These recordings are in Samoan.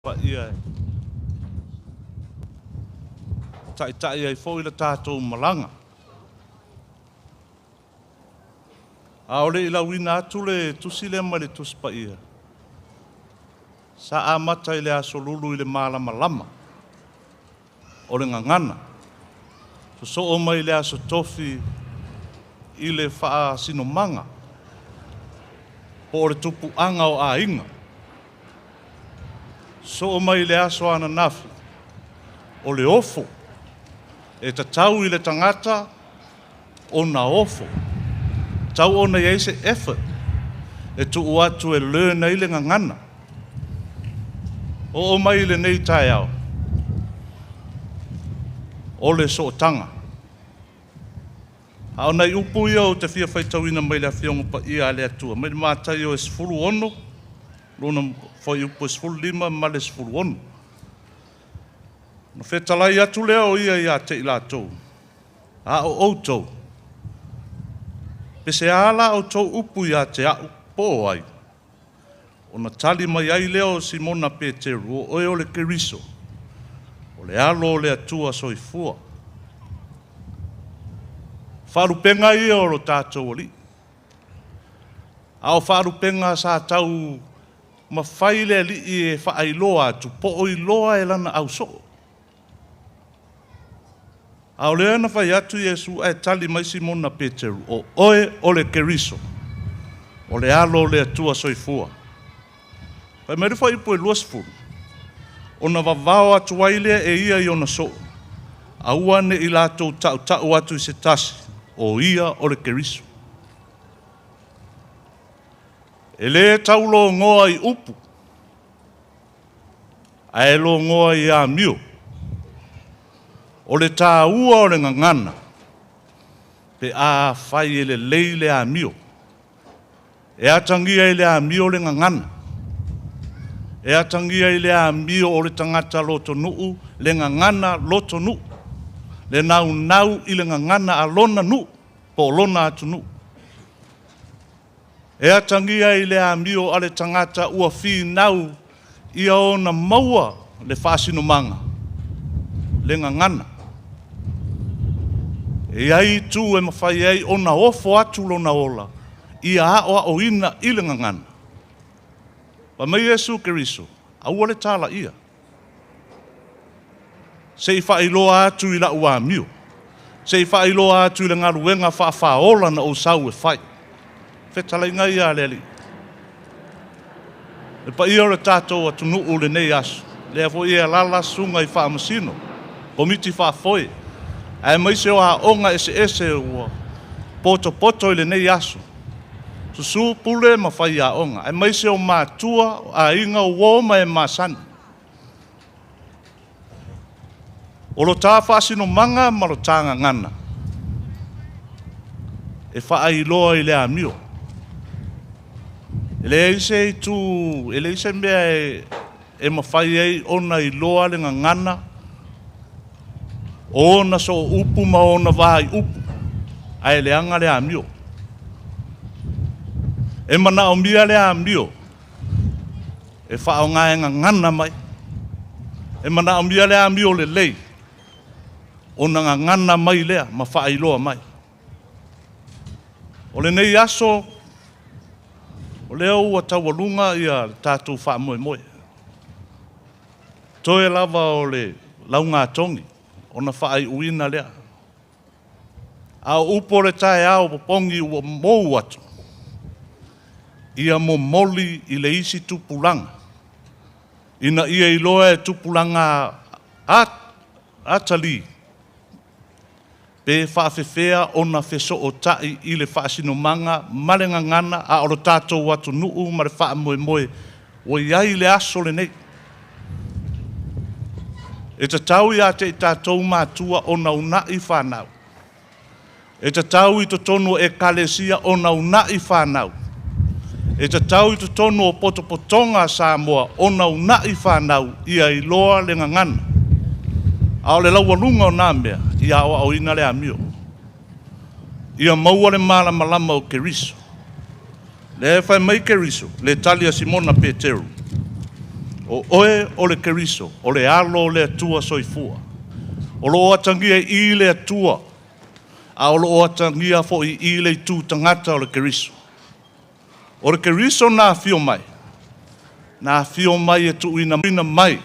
Paia e taitai ai foi le tatou malaga. A o le i lauina atu le tusi lea mai le Tusi Paia, sa amata i le Aso Lulu i le malamalama o le gagana, sosoo mai le Aso Tofi i le faasinomaga po o le tupuaga o aiga. Sosoo mai le aso ananafi, o le ofo e tatau i le tagata ona ofo. Tau ona i ai se effort e tuu atu e learn ai le gagana. Oo mai i lenei taeao, o le sootaga. A o nai upu ia ou te fia faitauina mai le Afioga Paia a le Atua, mai le Mataio e 16, lona fuaiupu e 15 ma le 16. Ona fetalai atu lea o ia ia te i latou, A o outou, pe se a la outou upu ia te a'u po o ai? Ona tali mai ai lea o Simona Peteru, O oe o le Keriso, o le Alo o le Atua soifua. Faalupega ia o lo tatou Alii. A o faalupega sa tau mafai le Alii e faailoa atu po o iloa e lana ausoo. A o lea na fai atu Iesu ae tali mai Simona Peteru, O oe o le Keriso, o le Alo o le Atua soifua. Fai mai le fuaiupu e 20, Ona vavao atu ai lea e ia i ona soo, aua ne i latou tautau atu i se tasi, o ia o le Keriso. E lē taulogoa i upu, ae logoa i amio. O le taua o le gagana, pe a fai e lelei le amio. E atagia i le amio le gagana. E atagia i le amio o le tagata lotonuu le gagana lotonuu, le naunau i le gagana a lona nuu po o lona atunuu. E atagia i le amio a le tagata ua finau ia ona maua le faasinomaga, le gagana. E i ai itu e mafai ai ona ofo atu lona ola ia aoaoina i le gagana. Fai mai Iesu Keriso, Aua le talaia. Se i faailoa atu i la'u amio, se i faailoa atu i le galuega faafaaola na ou sau e fai. Fetalaiga ia a le Alii. Le paia o le tatou atunuu lenei aso, lea foi e alaala susuga i Faamasino, Komiti Faafoe, aemaise o aoga eseese ua potopoto i lenei aso. Susu Pule ma faiaoga, aemaise o matua, o aiga, o uo ma e masani. O lo ta faasinomaga ma lo ta gagana e faailoa i le amio. E leai se itu, e leai se mea e, e mafai ai ona iloa le gagana o ona sooupu ma ona vaaiupu, ae leaga le amio. E manaomia le amio e faaaoga e gagana mai. E manaomia le amio lelei ona gagana mai lea ma faailoa mai. O lenei aso, o lea ua taualuga ia le tatou faamoemoe. Toe lava o le laugatogi ona faaiuina lea. A o upu o le taeao popogi ua mou atu, ia momoli i le isi tupulaga, ina ia iloa e tupulaga atalii pe faafefea ona fesootai i le faasinomaga ma le gagana a o lo tatou atunuu ma le faamoemoe ua i ai i le aso lenei. E tatau ia te i tatou matua ona una'i fanau. E tatau i totonu o Ekalesia ona una'i fanau. E tatau i totonu o potopotoga a Samoa ona una'i fanau ia iloa le gagana. A o le laualuga o na mea, ia aoaoina le amio. Ia maua le malamalama o Keriso. Lea e fai mai Keriso, le tali a Simona Peteru. O oe o le Keriso, o le Alo o le Atua soifua. O lo o atagia i i le Atua, a o lo o atagia foi i i le itu tagata o le Keriso. O le Keriso na afio mai, na afio mai e tuuina mai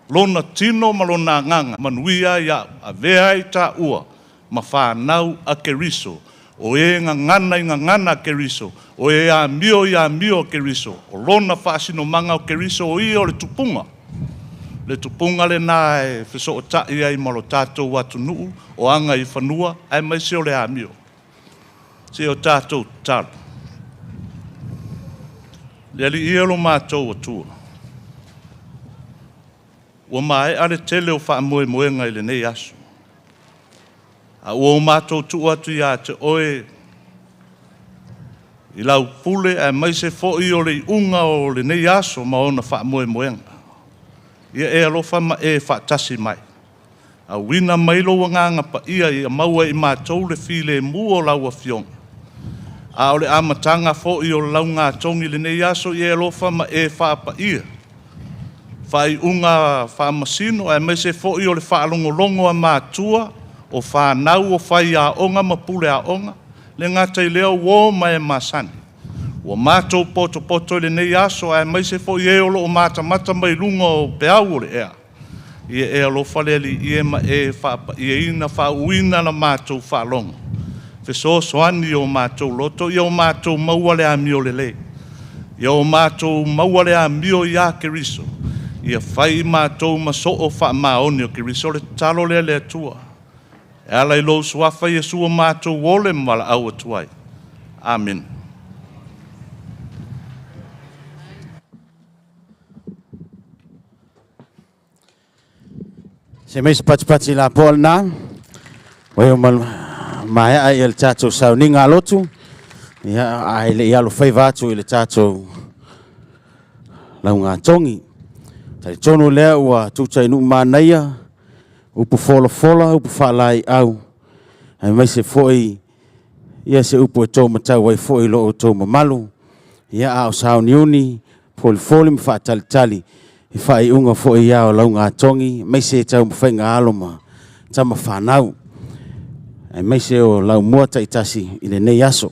lona tino ma lona agaga manuia ia avea ai taua ma fanau a Keriso, o e gagana i gagana a Keriso, o e amio i amio a Keriso, o lona faasinomaga o Keriso o ia o le tupuga. Le tupuga lena e fesootai ai ma lo tatou atunuu o agaifanua aemaise o le amio. Se o tatou tatalo. Le Alii e lo matou Atua, ua maea le tele o faamoemoega i lenei aso, a ua o matou tuu atu ia te oe i lau pule aemaise foi o le iuga o lenei aso ma ona faamoemoega. Ia e alofa ma e faatasi mai. Auina mai lou agaga paia ia maua e i matou le filemu o lau Afioga. A o le amataga foi o le laugatogi i lenei aso, ia e alofa ma e faapaia. Faaiuga faamasino aemaise foi o le faalogologo a matua, o fanau, o faiaoga ma puleaoga, le gata i lea uo ma e masani. Ua matou potopoto i lenei aso aemaise foi e o lo o matamata mai luga o peau o le ea. Ia e alofa le Alii e ma e faapaiaina faauuina la matou faalogo. Fesoasoani i o matou loto, ia o matou maua le amio lelei. Ia o matou maua le amio ia Keriso. Ia fai i matou ma soo faamaoni o Keriso. O le tatalo lea le Atua. E ala i lou suafa Iesu o matou ole ma valaau atu ai. Amene. Se mai se patipati lapoa lena. Ua eo ma maea ia le tatou sauniga a lotu. Ia, ae le i alofaiva atu i le tatou laugatogi. Talitonu lea ua tuta i nuu manaia, upu folafola, upu faalaeiau, aemaise foi ia se upu e tou matau ai foi i lo outou mamalu, ia a o sauniuni, folifoli ma faatalitali i faaiuga foi ia o laugatogi, aemaise taumafaiga a alo ma tama fanau, aemaise o laumua taitasi i lenei aso.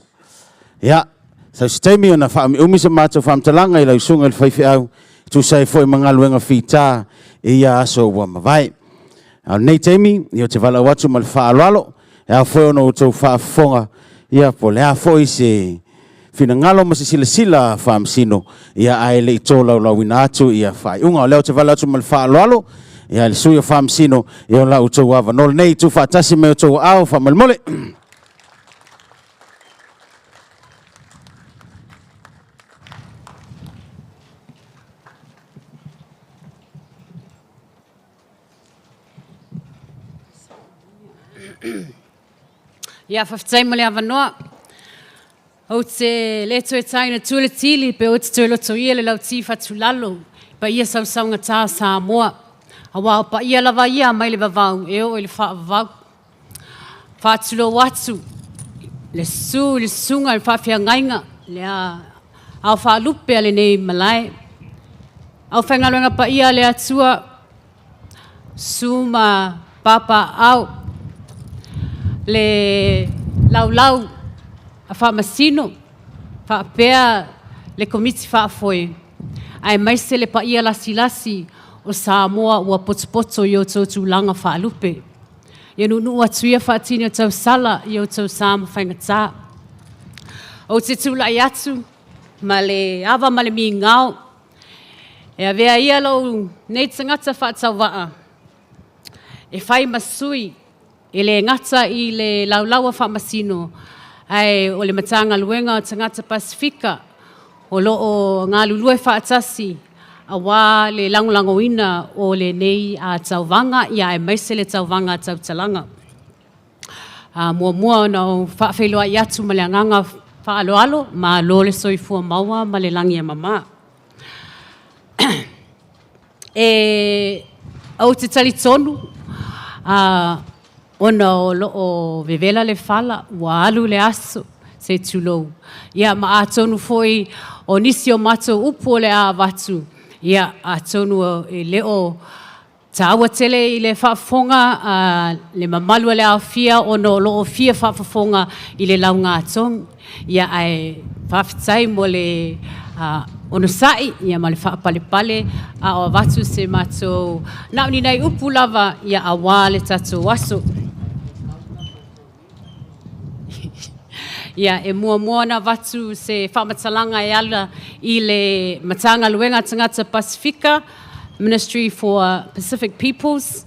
Ia, sau se taimi ona faaumiumi se matou faamatalaga i lau susuga i le faifeau, e tusa ai foi ma galuega fita i ia aso ua mavae. A o lenei taimi, ia ou te valaau atu ma le faaaloalo, e ao foi ona outou faafofoga, ia po o le a foi se finagalo ma se silasila a Faamasino, ia ae le i tolaulauina atu ia faaiuga. O lea ou te valaau atu ma le faaaloalo, ia le sui o Faamasino, ia o la outou avanoa lenei, tuufaatasi mai outou aao faamolemole. Ia, faafetai mo le avanoa. Ou te le toe taina tua le tili pe ou te toe lotoia le lauti fatulalo i paia sausaugata o Samoa, aua o paia lava ia mai le vavau e oo i le faavavau. Faatulou atu le susu i le susuga i le faafeagaiga le ao faalupe a lenei malae. Aufaigaluega paia a le Atua, susu ma papaaao, le laulau a Faamasino faapea le Komiti Faafoe, aemaise le paia lasilasi o Samoa ua potopoto i outou tulaga faalupe. Ia nuunuu atu ia faatini o tausala i outou sa ma faigata. Ou te tulai atu ma le ava ma le migao e avea ia lou nei tagata faatauvaa e fai ma sui e le gata i le laulau a Faamasino, ae o le Matagaluega o Tagata Pasefika o lo o galulue faatasi aua le lagolagoina o lenei tauvaga, ia aemaise le tauvaga tautalaga. Muamua ona ou faafeiloai atu ma le agaga faaaloalo, malo le soifua maua ma le lagi e mama. E ou te talitonu ona o lo o vevela le fala, ua alu le aso, se tulou. Ia ma atonu foi o nisi o matou upu o le a avatu, Ia, atonu e le o taua tele i le faafofoga a le mamalu o le aofia ona o lo o fia faafofoga i le laugatogi. Ia, ae faafetai mo le onosai ia ma le faapalepale a o avatu se matou na o ni nai upu lava ia aua le tatou aso. Ia, e muamua ona avatu se faamatalaga e ala i le Matagaluega a Tagata Pasefika, Ministry for Pacific Peoples.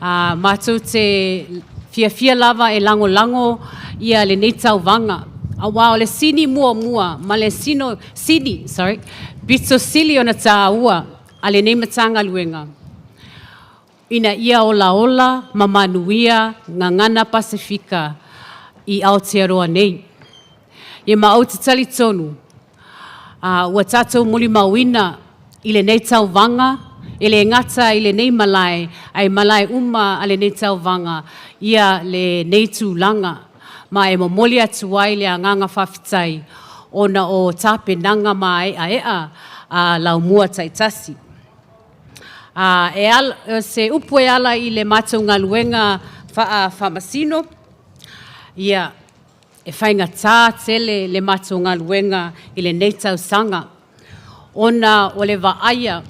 Matou te fiafia lava e lagolago ia lenei tauvaga, aua o le sini muamua ma le sino, sini, sorry, pito sili ona taua a lenei Matagaluega, ina ia olaola ma manuia gagana Pasefika i Aotearoa nei. Ia ma ou te talitonu, ua tatou molimauina i lenei tauvaga, e le gata i lenei malae, ae malae uma a lenei tauvaga, ia lenei tulaga. Ma e momoli atu ai le agaga faafetai ona o tapenaga maeaea a laumua taitasi. E ala, se upu e ala i le matou galuega faafaamasino, ia, e faigata tele le matou galuega i lenei tausaga, ona o le vaaia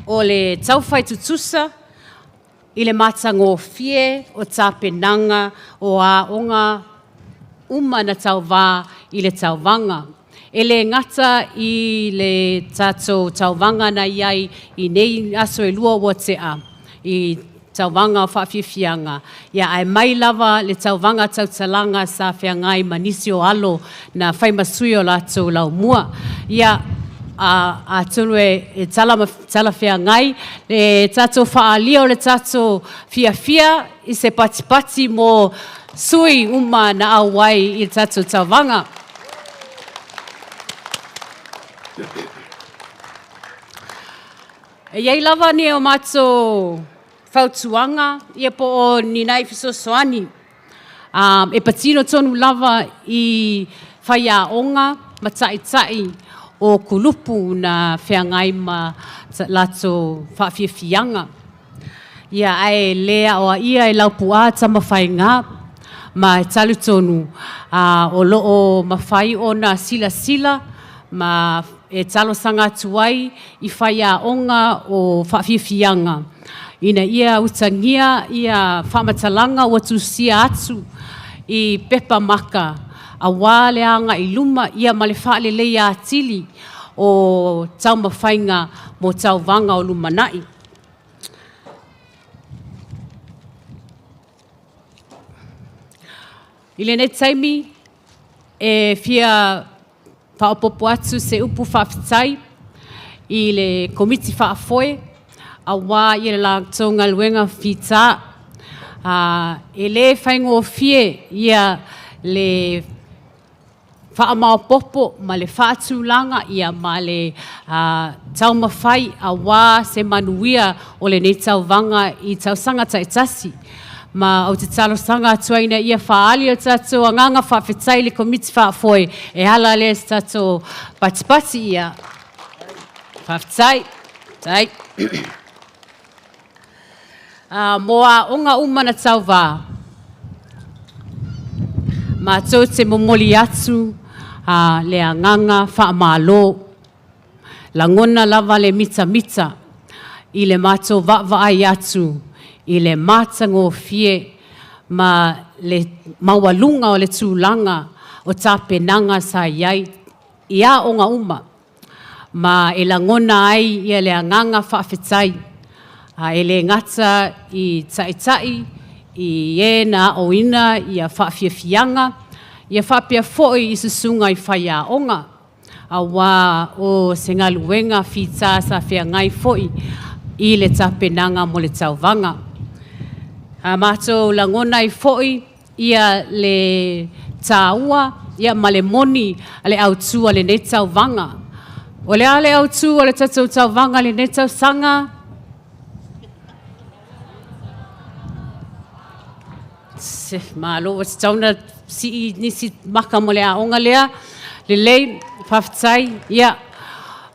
o le taufai tutusa i le matagofie o tapenaga o aoga uma na tauvā i le tauvaga. E le gata i le tatou tauvaga na i ai i nei aso e lua ua tea, i tauvaga o faafiafiaga, ia ae mai lava le tauvaga tautalaga sa feagai ma nisi o alo na fai ma sui o latou laumua. Ia, atonu e talafeagai le tatou faaalia o le tatou fiafia i se patipati mo sui uma na auai i le tatou tauvaga. E i ai lava ni o matou fautuaga ia po o ni nai fesoasoani e patino tonu lava i faiaoga ma taitai o kulupu na feagai ma latou faafiafiaga. Ia, ae le aoaia e Laupu'a Tamafaiga ma e talitonu o lo o mafai ona silasila ma e talosaga atu ai i faiaoga o faafiafiaga ina ia utagia ia faamatalaga ua tusia atu i pepa maka aua le agai i luma ia ma le faaleleia atili o taumafaiga mo tauvaga o lumanai. I lenei taimi, e fia faaopoopo atu se upu faafetai i le Komiti Faafoe aua i le latou galuega fita. E le faigofie ia le faamaopoopo ma le faatulaga ia ma le taumafai aua se manuia o lenei tauvaga i tausaga taitasi. Ma ou te talosaga atu ai ina ia faaali o tatou agaga faafetai i le Komiti Faafoe e ala lea i se tatou patipati ia. Faafetai. Tai. Mo aoga uma na tauvā, matou te momoli atu le agaga faamalo. Lagona lava le mitamita i le matou vaavaai atu i le matagofie ma le maualuga o le tulaga o tapenaga sa i ai i aoga uma, ma e lagona ai ia le agaga faafetai, e le gata i taitai i e na aoina ia faafiafiaga, ia faapea foi i susuga i faiaoga, aua o se galuega fita sa feagai foi i le tapenaga mo le tauvaga. A matou lagona ai foi ia le taua ia ma le moni a le autu a lenei tauvaga. O le a le autu o le tatou tauvaga i lenei tausaga? Se, malo, ua tatau ona sii nisi maka mo le aoga lea. Lelei, faafetai. Ia.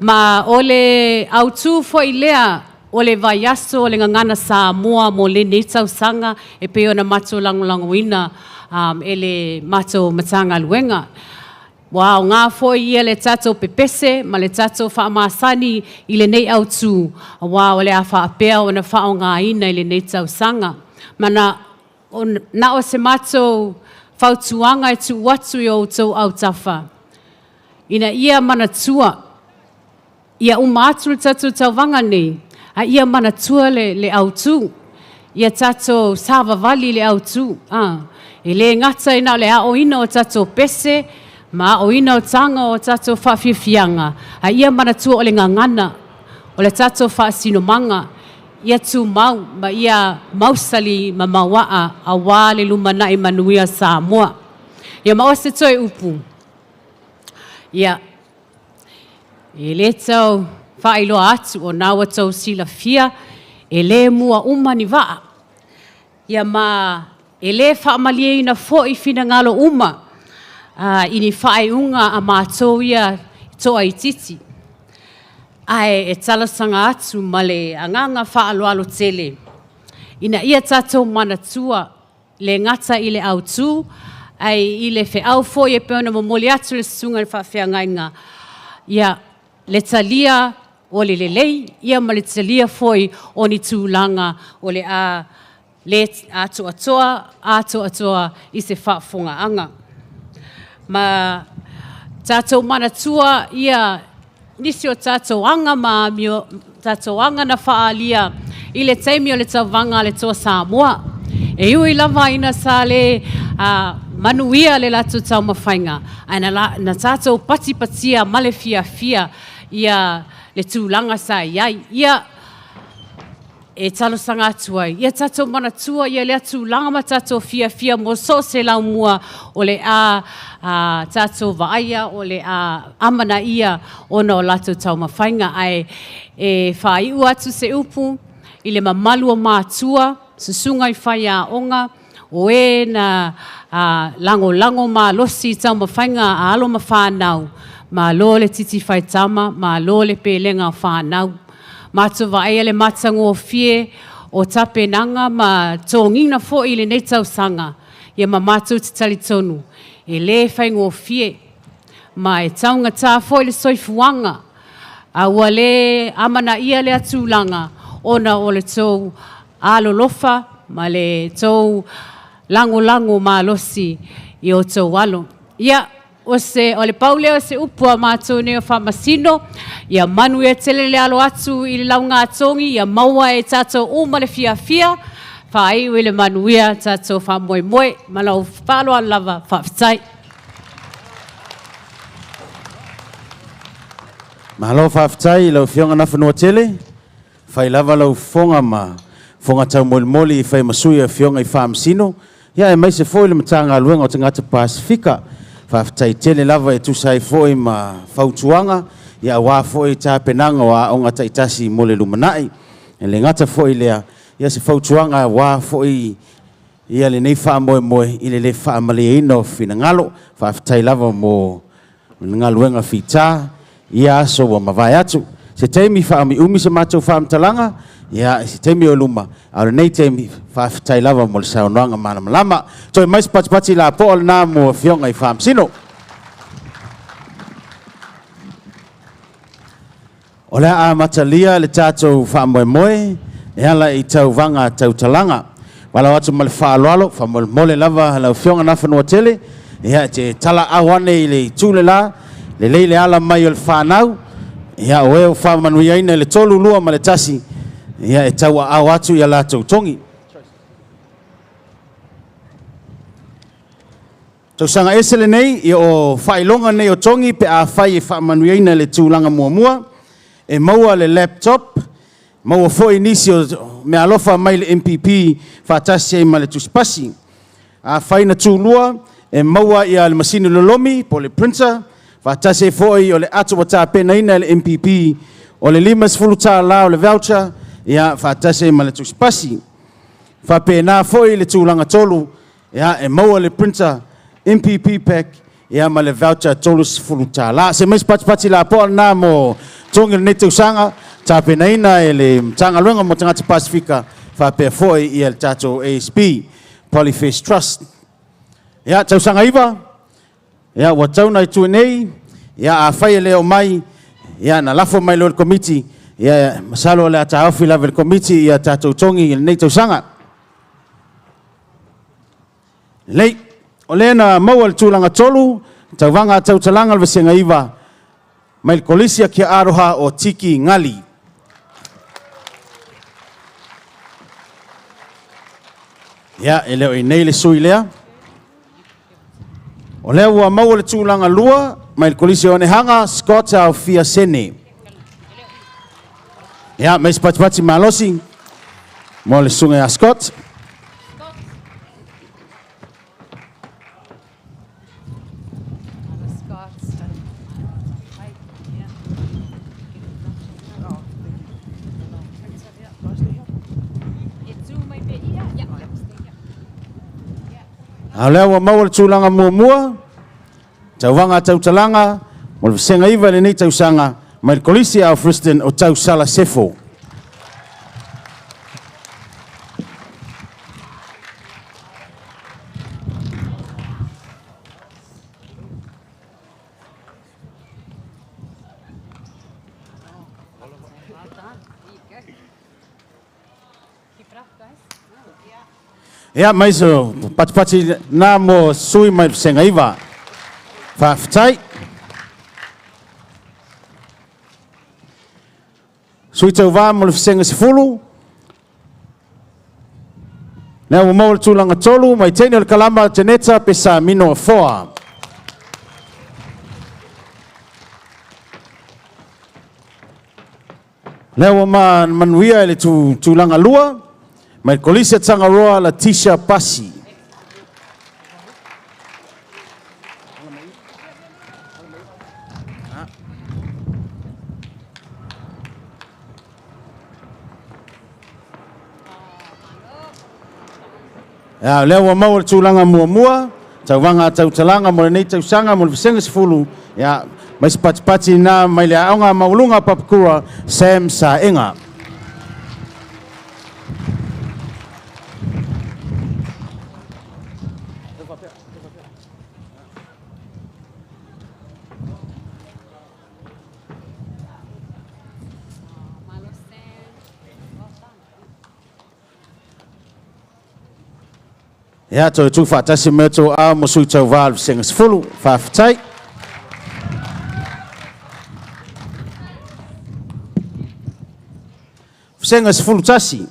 Ma o le autū foi lea o le vaiaso o le Gagana Samoa mo lenei tausaga e pei ona matou lagolagoina e le matou Matagaluega. Ua aoga foi ia le tatou pepese ma le tatou faamasani i lenei autū, auā o le a faapea ona faaaogaina i lenei tausaga. Ma na o se matou fautuaga e tuu atu i outou autafa, ina ia manatua, ia uma atu le tatou tauvaga nei, a ia manatua le autū, ia tatou savavali i le autū. E le gata ina o le aoina o tatou pese, ma aoina o taga o tatou faafiafiaga, a ia manatua o le gagana, o le tatou faasinomaga, ia tumau ma ia mausali ma mauaa auā le lumanai manuia Samoa. Ia ma o se toe upu, ia, e le tau faailoa atu o na ua tou silafia, e le mua uma ni vaa. Ia ma e le faamalieina foi finagalo uma i ni faaiuga a matou ia toaitiiti. Ae e talosaga atu ma le agaga faaaloalo tele, ina ia tatou manatua le gata i le autū, ae i le feau foi e pei ona momoli atu le susuga i le faafeagaiga, ia le talia o le lelei, ia ma le talia foi o ni tulaga o le a le atoatoa atoatoa i se faafofogaaga. Ma tatou manatua ia nisi o tatou aga ma amio, tatou aga na faaalia i le taimi o le tauvaga a le Toa Samoa. E ui lava ina sa le manuia le latou taumafaiga, ae na tatou patipatia ma le fiafia ia le tulaga sa i ai. Ia, e talosaga atu ai, ia tatou manatua ia lea tulaga ma tatou fiafia mo so o se laumua o le a tatou vaaia, o le a amanaia ona o latou taumafaiga. Ae e faaiu atu se upu i le mamalu o matua, susuga i faiaoga, o e na lagolago malosi i taumafaiga a alo ma fanau, malo le titi faitama, malo le pelega o fanau. Matou vaaia le matagofie o tapenaga ma togiga foi i lenei tausaga, ia ma matou te talitonu, e le faigofie, ma e taugata foi le soifuaga, a ua le amanaia lea tulaga ona o le tou alolofa ma le tou lagolago malosi i outou alo. Ia, o se o le pau lea o se upu a matou nei o Faamasino, ia manuia tele le alo atu i le laugatogi, ia maua e tatou uma le fiafia, faaiu i le manuia tatou faamoemoe. Ma lou faaaloalo lava, faafetai. Malo faafetai i lau Afioga Nafanuatele. Fai lava lau fofoga ma fofoga taumolimoli e fai ma sui o Afioga i Faamasino, ia aemaise foi le Matagaluega o Tagata Pasefika. Faafetai tele lava e tusa ai foi ma fautuaga, ia aua foi tapenaga o aoga taitasi mo le lumanai. E le gata foi i lea, ia se fautuaga aua foi ia lenei faamoemoe i le le faamalieina o finagalo. Faafetai lava mo le galuega fita ia aso ua mavae atu. Se taimi faaumiumi se matou faamatalaga, ia se taimi o luma, a o lenei taimi, faafetai lava mo le saunoaga malamalama. Toe mai se patipati lapoa lena mo Afioga i Faamasino. O le a amatalia le tatou faamoemoe e ala i tauvaga tautalaga. Valaau atu ma le faaaloalo, faamolemole lava lau Afioga Nafanuatele, ia e te talaau ane i le itu le la, lelei le ala mai o le fanau, ia o e ua faamanuiaina i le 3, 2 ma le 1, ia e tauaao atu i a latou togi. Tausaga ese lenei, ia o faailoga nei o togi pe afai e faamanuiaina i le tulaga muamua, e maua le laptop, maua foi nisi o meaalofa mai le MPP faatasi ai ma le tusipasi. Afai na tulua, e maua ia le masini lolomi po o le printer, faatasi ai foi o le ato ua tapenaina e le MPP o le $50 o le voucher, ia faatasi ai ma le tusipasi. Faapena foi le tulaga tolu, ia, e maua le printer MPP pack ia ma le voucher $30. Se mai se patipati lapoa lena mo Togi o lenei tausaga, tapenaina e le Matagaluega mo Tagata Pasefika faapea foi ia le tatou ASB Polyface Trust. Ia, tausaga 9, ia, ua tau na i nei, ia, afai e le o mai, ia, na lafo mai loa i le komiti, ia, masalo o le a taofi lava i le komiti ia tatou togi i lenei tausaga. Lelei, o lea na maua le tulaga 3, tauvaga tautalaga o le vasega 9, mai le Kolisi a Kia Aroha o Tiki Ngali. Ia, e le o i nei le sui lea. O lea ua maua le tulaga 2, mai le Kolisi o Onehanga, Scott Alfia Sene. Ia, mai se patipati malosi, mo le susuga ia Scott. A o lea ua maua le tulaga muamua, tauvaga tautalaga, mo le vasega 9 i lenei tausaga, mai le Kolisi a Alfriston o Tausala Sefo. Ia, mai se patipati nā mo sui mai le vasega 9. Faafetai. Sui tauvā mo le vasega 10. Lea ua maua le tulaga 3, mai teine o le kalama Janeta Pesamino Afoa. Lea ua manuia i le tulaga 2, mai le Kolisi a Tangaroa Leticia Pasi. Ia, lea ua maua le tulaga muamua, tauvaga tautalaga mo lenei tausaga mo le vasega 10, ia, mai se patipati na mai le aoga maualuga Papakura, Sam Saenga. Ia, toe tu faatasi mai tou a mo sui tauvā o le vasega 10. Faafetai. Vasega 11.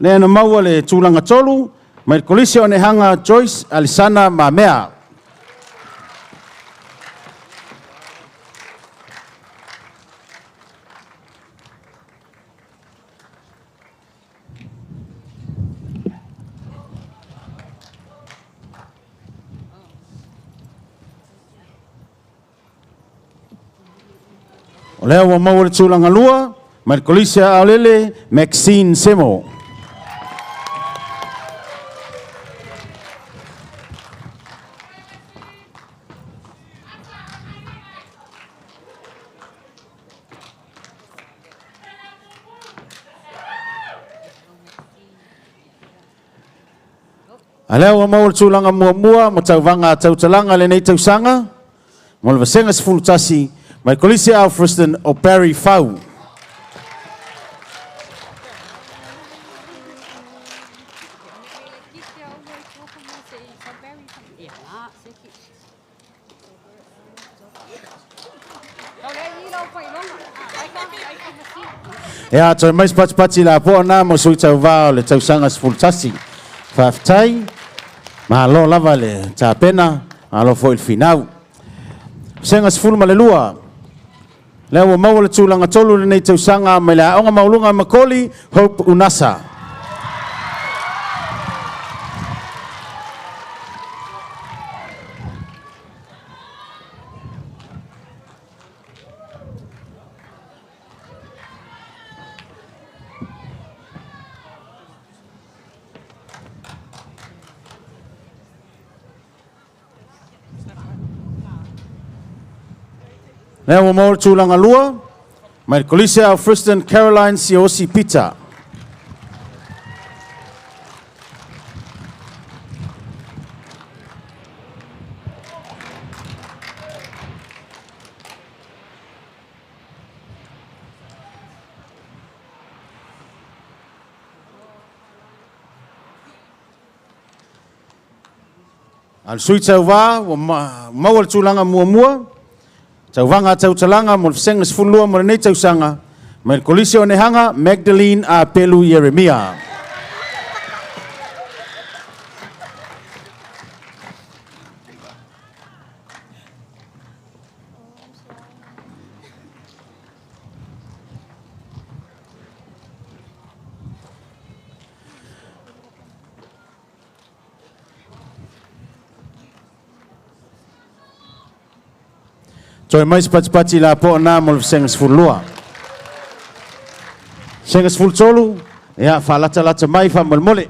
Lea na maua le tulaga 3, mai le Kolisi o Onehanga Joyce Alisana Mamea. O lea ua maua le tulaga 2, mai le Kolisi a Aolele, Maxine Semo. A lea ua maua le tulaga muamua mo tauvaga tautalaga lenei tausaga, mo le vasega 11, mai Kolisi Alfriston o Barry Fau. Ia, toe mai se patipati la poa nā mo sui tauvā o le tausaga 11. Faafetai, malo lava le tapena, malo foi le finau. Vasega 12, lea ua maua le tulaga 3 lenei tausaga mai le aoga maualuga Makoli, Hope Unasa. Lea ua maua le tulaga lua, mai le Kolisi a Alfriston Caroline Siosi Pita. A le sui tauvā ua maua le tulaga muamua, tauvaga a tautalaga mo le Vasega 12 mo lenei tausaga, mai le Kolisi o Onehaga, Magdalene Apelu Ieremia. Toe mai se patipati lapoa na mo le Vasega 12. Vasega 13, ia faalatalata mai faamolemole.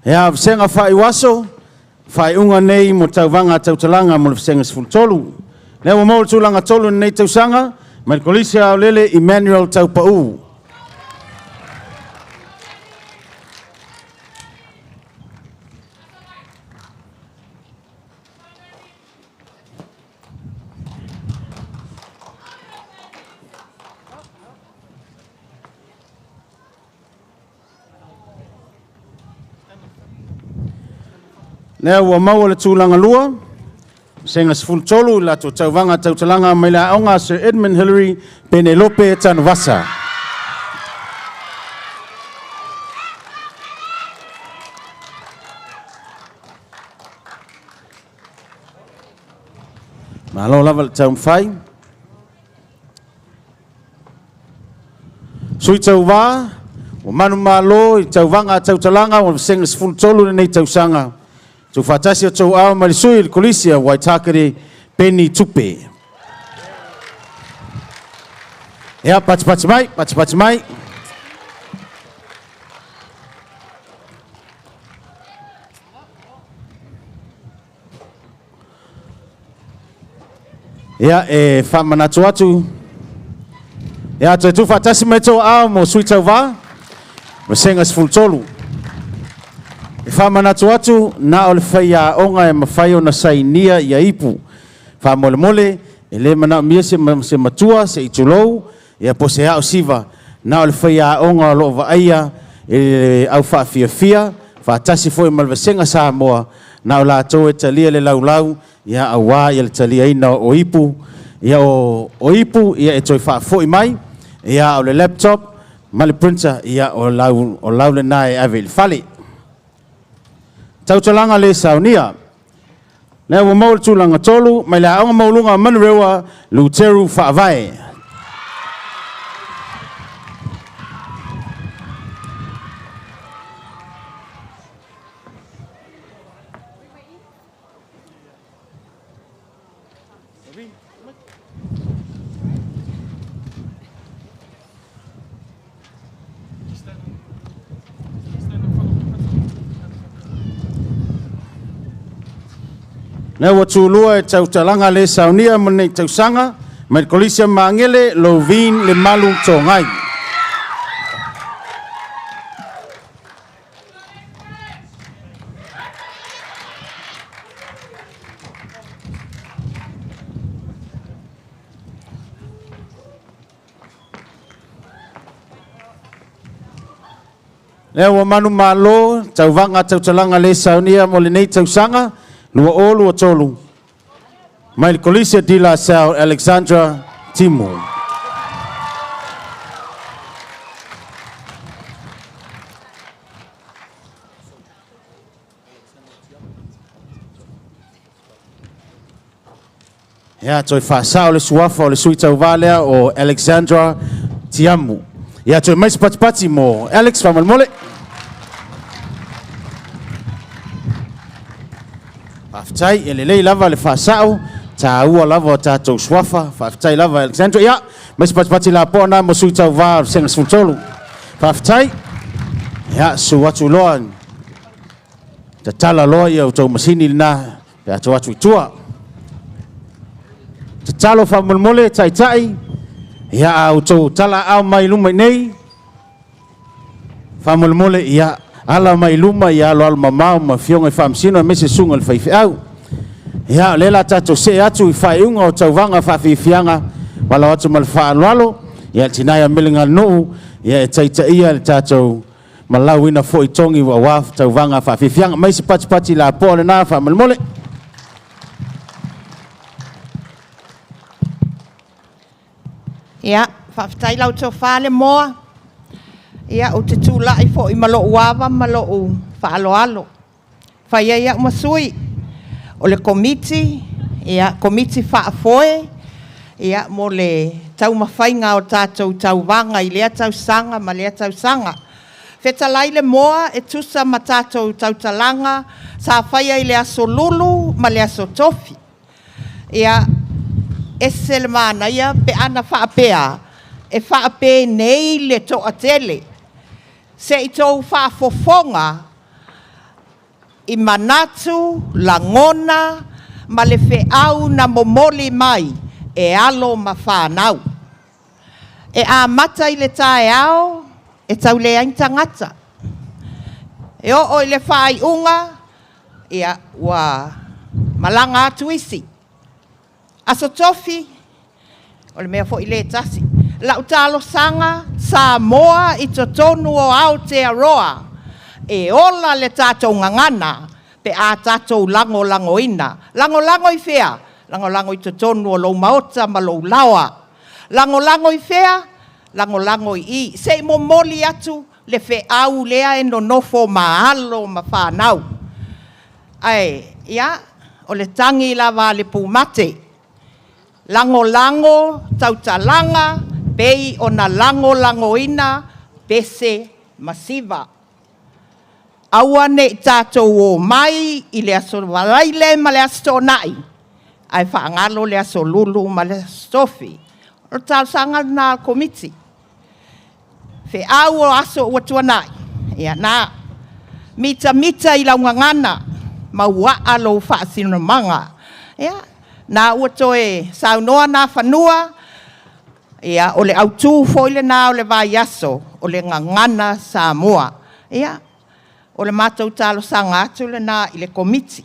Ia, vasega faaiuaso, faaiuga nei mo tauvaga tautalaga mo le vasega 13. Lea ua maua le tulaga tolu i lenei tausaga, mai le Kolisi Aolele Emmanuel Taupau. Lea ua maua le tulaga lua, Vasega 13 i latou tauvaga tautalaga mai le aoga a Sir Edmund Hillary Penelope Tanuvasa. Malo lava le taumafai. Sui Tauvā, ua manumalo i tauvaga a tautalaga ua vasega 13 lenei tausaga. Tuufaatasi o tou ao mai le sui i le Kolisi a Waitākere Peni Tupe. Ia, patipati mai, patipati mai. Ia, e faamanatu atu. Ia, toe tuufaatasi mai tou aao mo Sui Tauvā, Vasega 13. E faamanatu atu, na o le faiaoga e mafai ona sainia ia ipu. Faamolemole, e le manaomia se, se matua, se i tulou, ia po se ao siva, na o le faiaoga o lo o vaaia e le au faafiafia, faatasi foi ma le Vasega Samoa, na o latou e talia le laulau, ia aua ia le taliaina o ipu, ia o, o ipu ia e toe faafoi mai, ia o le laptop ma le printer, ia o lau, o lau lena e ave i le fale. Tautalaga le saunia. Lea ua maua le tulaga tolu mai le Aoga Maualuga a Manurewa, Luteru Faavae. Lea ua tulua e tautalaga le saunia mo lenei tausaga mai le Kolisi a Magele, Lovin Lemalu Togai. Lea ua manumalo tauvaga tautalaga le saunia mo lenei tausaga 2023 mai le Kolisi a De La Salle Alexandra Timo. Ia, toe faasao le suafa o le sui tauvā lea o Alexandra Tiamu. Ia, toe mai se patipati mo Alex faamolemole. Faafetai, e lelei lava le faasao, taua lava o tatou suafa. Faafetai lava Alexandra. Ia, mai se patipati lapoa na mo sui tauvā o le Vasega 13. Faafetai. Ia, susu atu loa. Tatala loa ia outou masini lena pe a atu i tua. Tatalo faamolemole taitai, ia a outou talaau mai luma i nei, faamolemole ia ala mai luma ia aloalo mamao ma afioga i faamasino aemaise susuga i le faifeau. Ia, o lea o le a tatou see atu i faaiuga o tauvaga faafiafiaga, valaau atu ma le faaaloalo ia le tina ia Meleganuu ia e taitaia le tatou malauina foi togi aua tauvaga faafiafiaga. Mai se patipati lapoa lena faamolemole. Ia, faafetai lau tofa le moa. Ia, ou te tulai foi ma lou ava ma lou faaaloalo. Fai ai au ma sui o le Komiti, ia, Komiti Faafoe, ia, mo le taumafaiga o tatou tauvaga i lea tausaga ma lea tausaga. Fetalai le moa e tusa ma tatou tautalaga sa faia i le Aso Lulu ma le Aso Tofi. Ia, ese le manaia pe ana faapea, e faapenei le toatele, se i tou faafofoga i manatu, lagona, ma le feau na momoli mai e alo ma fanau. E amata i le taeao, e tau leai ni tagata. E oo i le faaiuga, ia, ua malaga atu isi. Aso Tofi, o le mea foi lea e tasi. Lau talosaga, Samoa i totonu o Aotearoa, e ola le tatou gagana pe a tatou lagolagoina. Lagolago i fea? Lagolago i totonu o lou maota ma lou laoa. Lagolago i fea? Lagolago i i. Se i momoli atu le feau lea e nonofo ma alo ma fanau. Ae, ia, o le tagi lava a le pumate, lagolago tautalaga pei ona lagolagoina pese ma siva. Aua ne i tatou omai i le Aso Faraile ma le Aso Toonai, ae faagalo le Aso Lulu ma le Aso Tofi. O le talosaga lena a le Komiti. Feau o aso ua tuanai, ia na. Mitamita i lau gagana, mauaa lou faasinomaga. Ia, na ua toe saunoa Nafanua, ia, o le autu foi lena o le vaiaso, o le Gagana Samoa. Ia, o le matou talosaga atu lena i le Komiti.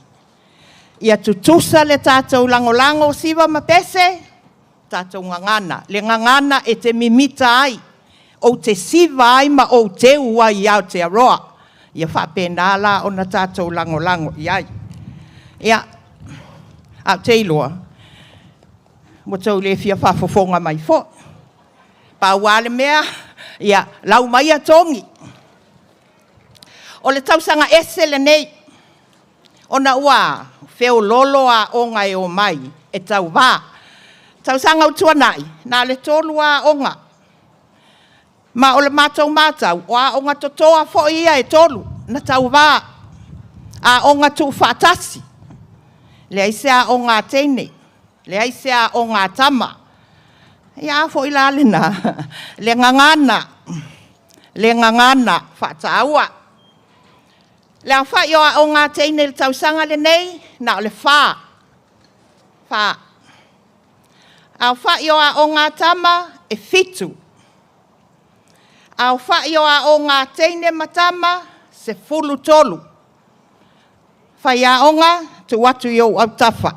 Ia tutusa le tatou lagolago, siva ma pese, tatou gagana. Le gagana e te mimita ai, ou te siva ai ma ou teu ai i Aotearoa. Ia faapena la ona tatou lagolago i ai. Ia, ae ou te iloa, ua tou le fia faafofoga mai foi. Pau lava le mea, ia lau maia togi. O le tausaga ese lenei, ona ua feoloolo aoga e omai e tauva. Tausaga ua tuanai, na o le 3 lava aoga. Ma o le matou matau, o aoga totoa foi ia e 3 na tauva, aoga tuufaatasi, leai se aoga a teine, leai se aoga a tama. Ia a foi la lena? Le gagana, le gagana faataua. Le aofai o aoga a teine i le tausaga lenei, na o le 4. 4. Aofai o aoga a tama, e 7. Aofai o aoga a teine ma tama, 13. Faiaoga, tuu atu i ou autafa,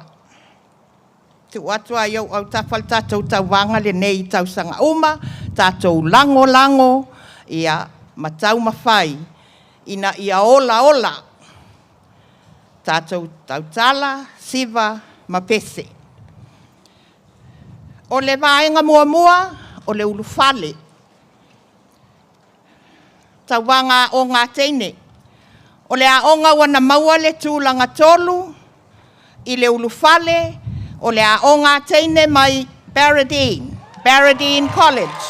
tuu atu lava i ou autafa le tatou tauvaga lenei i tausaga uma, tatou lagolago ia, ma taumafai ina ia olaola tatou tautala, siva ma pese. O le vaega muamua, o le ulufale. Tauvaga aoga a teine. O le aoga ua na maua le tulaga 3 i le ulufale, o le aoga a teine mai Baradene, Baradene College.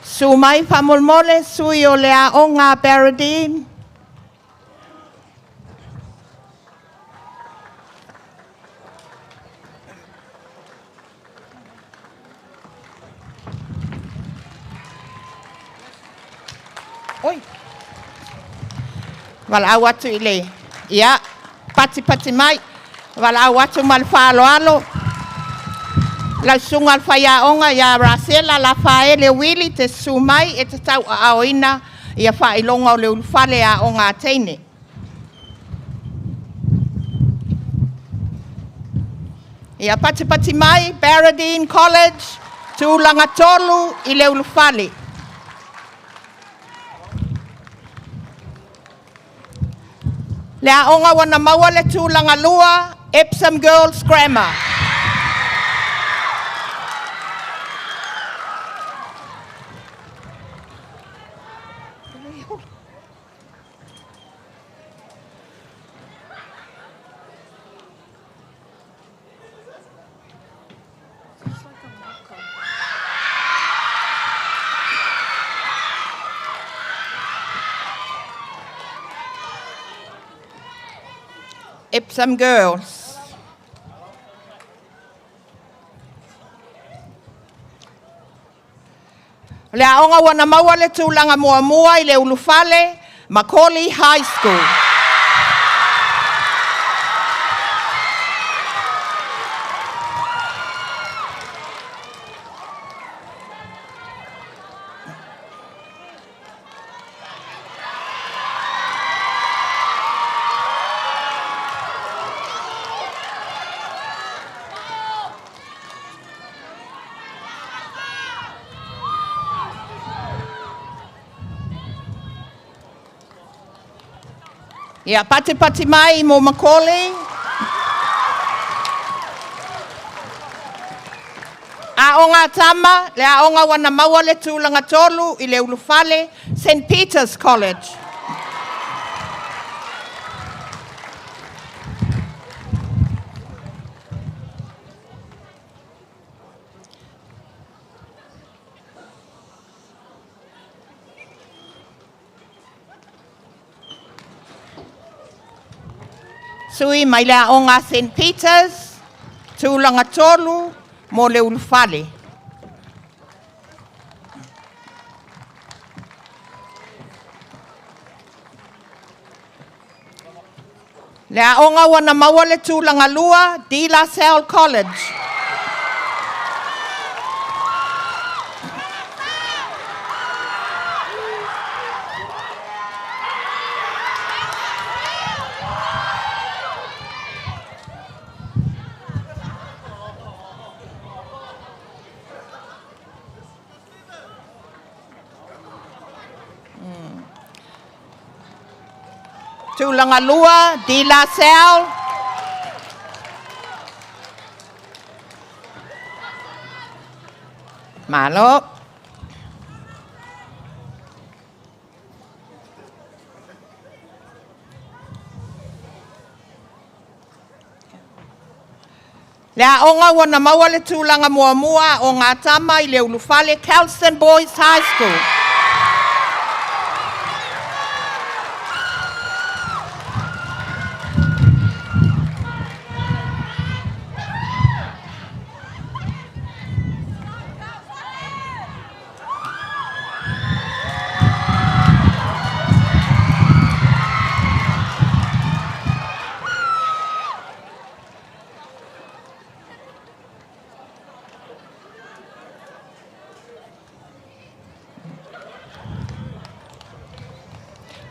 Susu mai faamolemole sui o le aoga a Baradene. Oi. Valaau atu i le ia patipati mai. Valaau atu ma le faaaloalo lau susuga i le faiaoga ia Rasela Lafaele Wili te susu mai e te tauaaoina ia faailoga o le ulufale aoga a teine. Ia patipati mai Baradene College, tulaga 3 i le ulufale. Le aoga ua na maua le tulaga 2, Epsom Girls Grammar. Epsom Girls. O le aoga ua na maua le tulaga muamua i le ulufale, Macaulay High School. Ia patipati mai mo Macaulay. Aoga tama, le aoga ua na maua le tulaga 3 i le ulufale, St. Peter's College. Sui mai le aoga St. Peters, tulaga 3 mo le ulufale. Le aoga ua na maua le tulaga 2, De La Salle College. Tulaga 2, De La Salle. Malo. Le aoga ua na maua le tulaga muamua o ngā tama i le ulufale, Kelston Boys High School.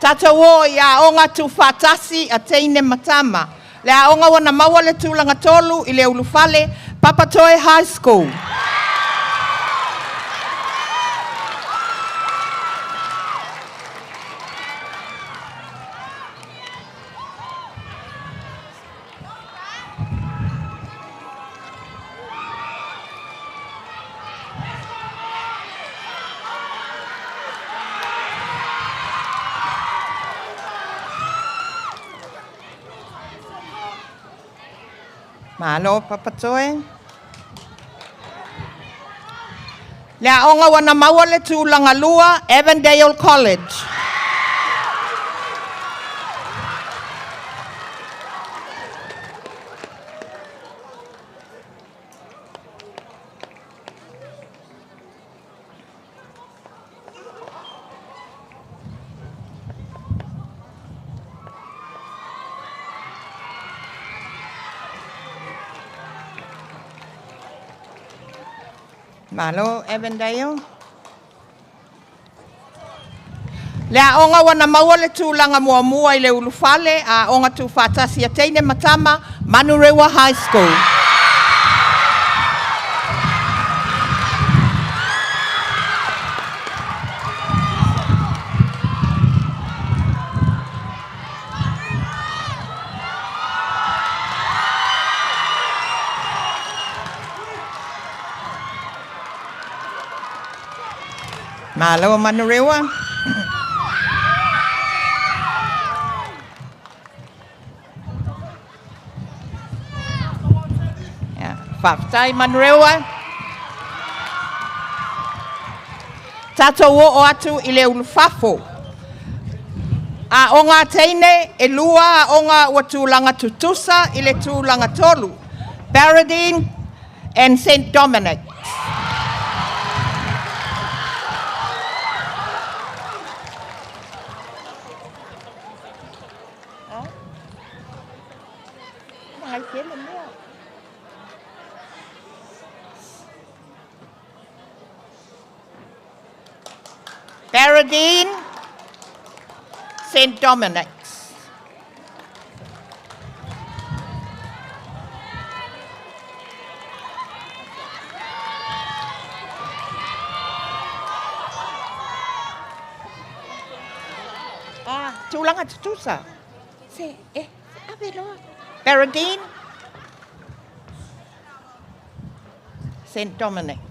Tātou o i aoga tuufaatasi a teine ma tama. Le aoga ua na maua le tulaga 3 i le ulufale, Papatoe High School. Malo Papatoe. Le aoga ua na maua le tulaga 2, Avondale College. Malo Avondale. Le aoga ua na maua le tulaga muamua i le ulufale, aoga tuufaatasi a teine ma tama, Manurewa High School. Malo Manurewa. Yeah. Faafetai Manurewa. Tatou oo atu i le ulufafo. Aoga teine e lua aoga ua tulaga tutusa i le tulaga tolu. Baradene and St. Dominic. Baradene, St. Dominic's. Ah, tulaga tutusa. Se, eh, ave loa. Baradene, St. Dominic's.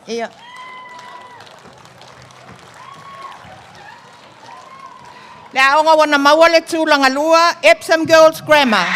Ia. Le aoga ua na maua le tulaga lua, Epsom Girls Grammar.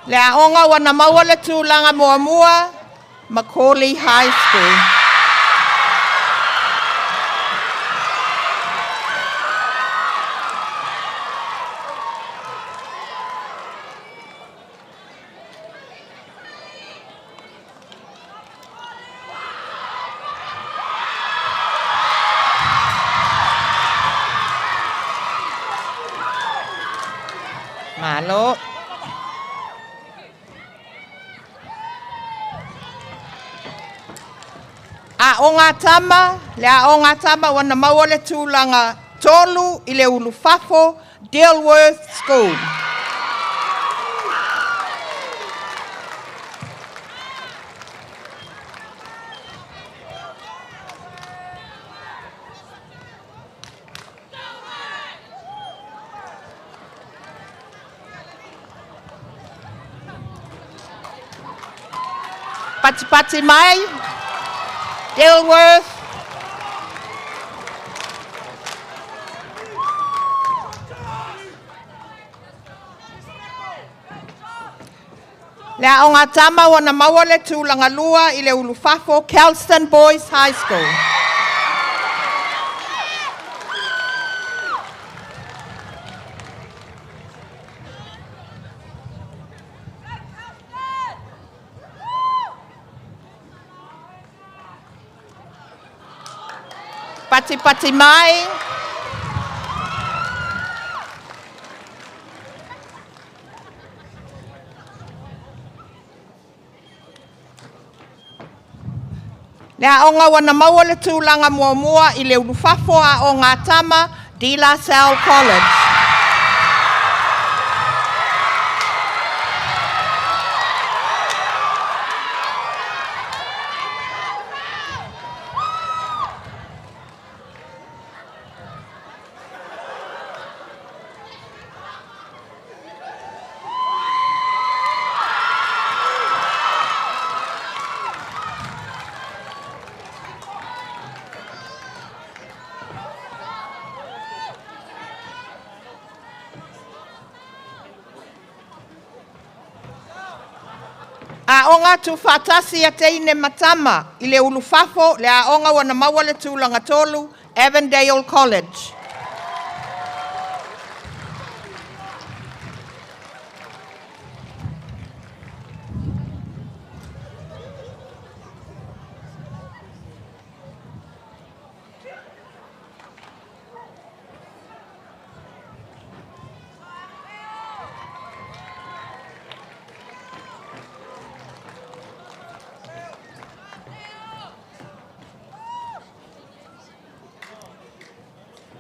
Le aoga ua na maua le tulaga muamua, McAuley High School. Malo. Aoga tama, le aoga tama ua na maua le tulaga tolu i le ulufafo, Dilworth School. Patipati mai, Dilworth. Le aoga tama ua na maua le tulaga lua i le ulufafo, Kelston Boys High School. Patipati mai. Le aoga ua na maua le tulaga muamua i le ulufafo, aoga tama, De La Salle College. Aoga Tuufaatasi a Teine ma Tama i le Ulufafo, le aoga ua na maua le tulaga tolu, Avondale College.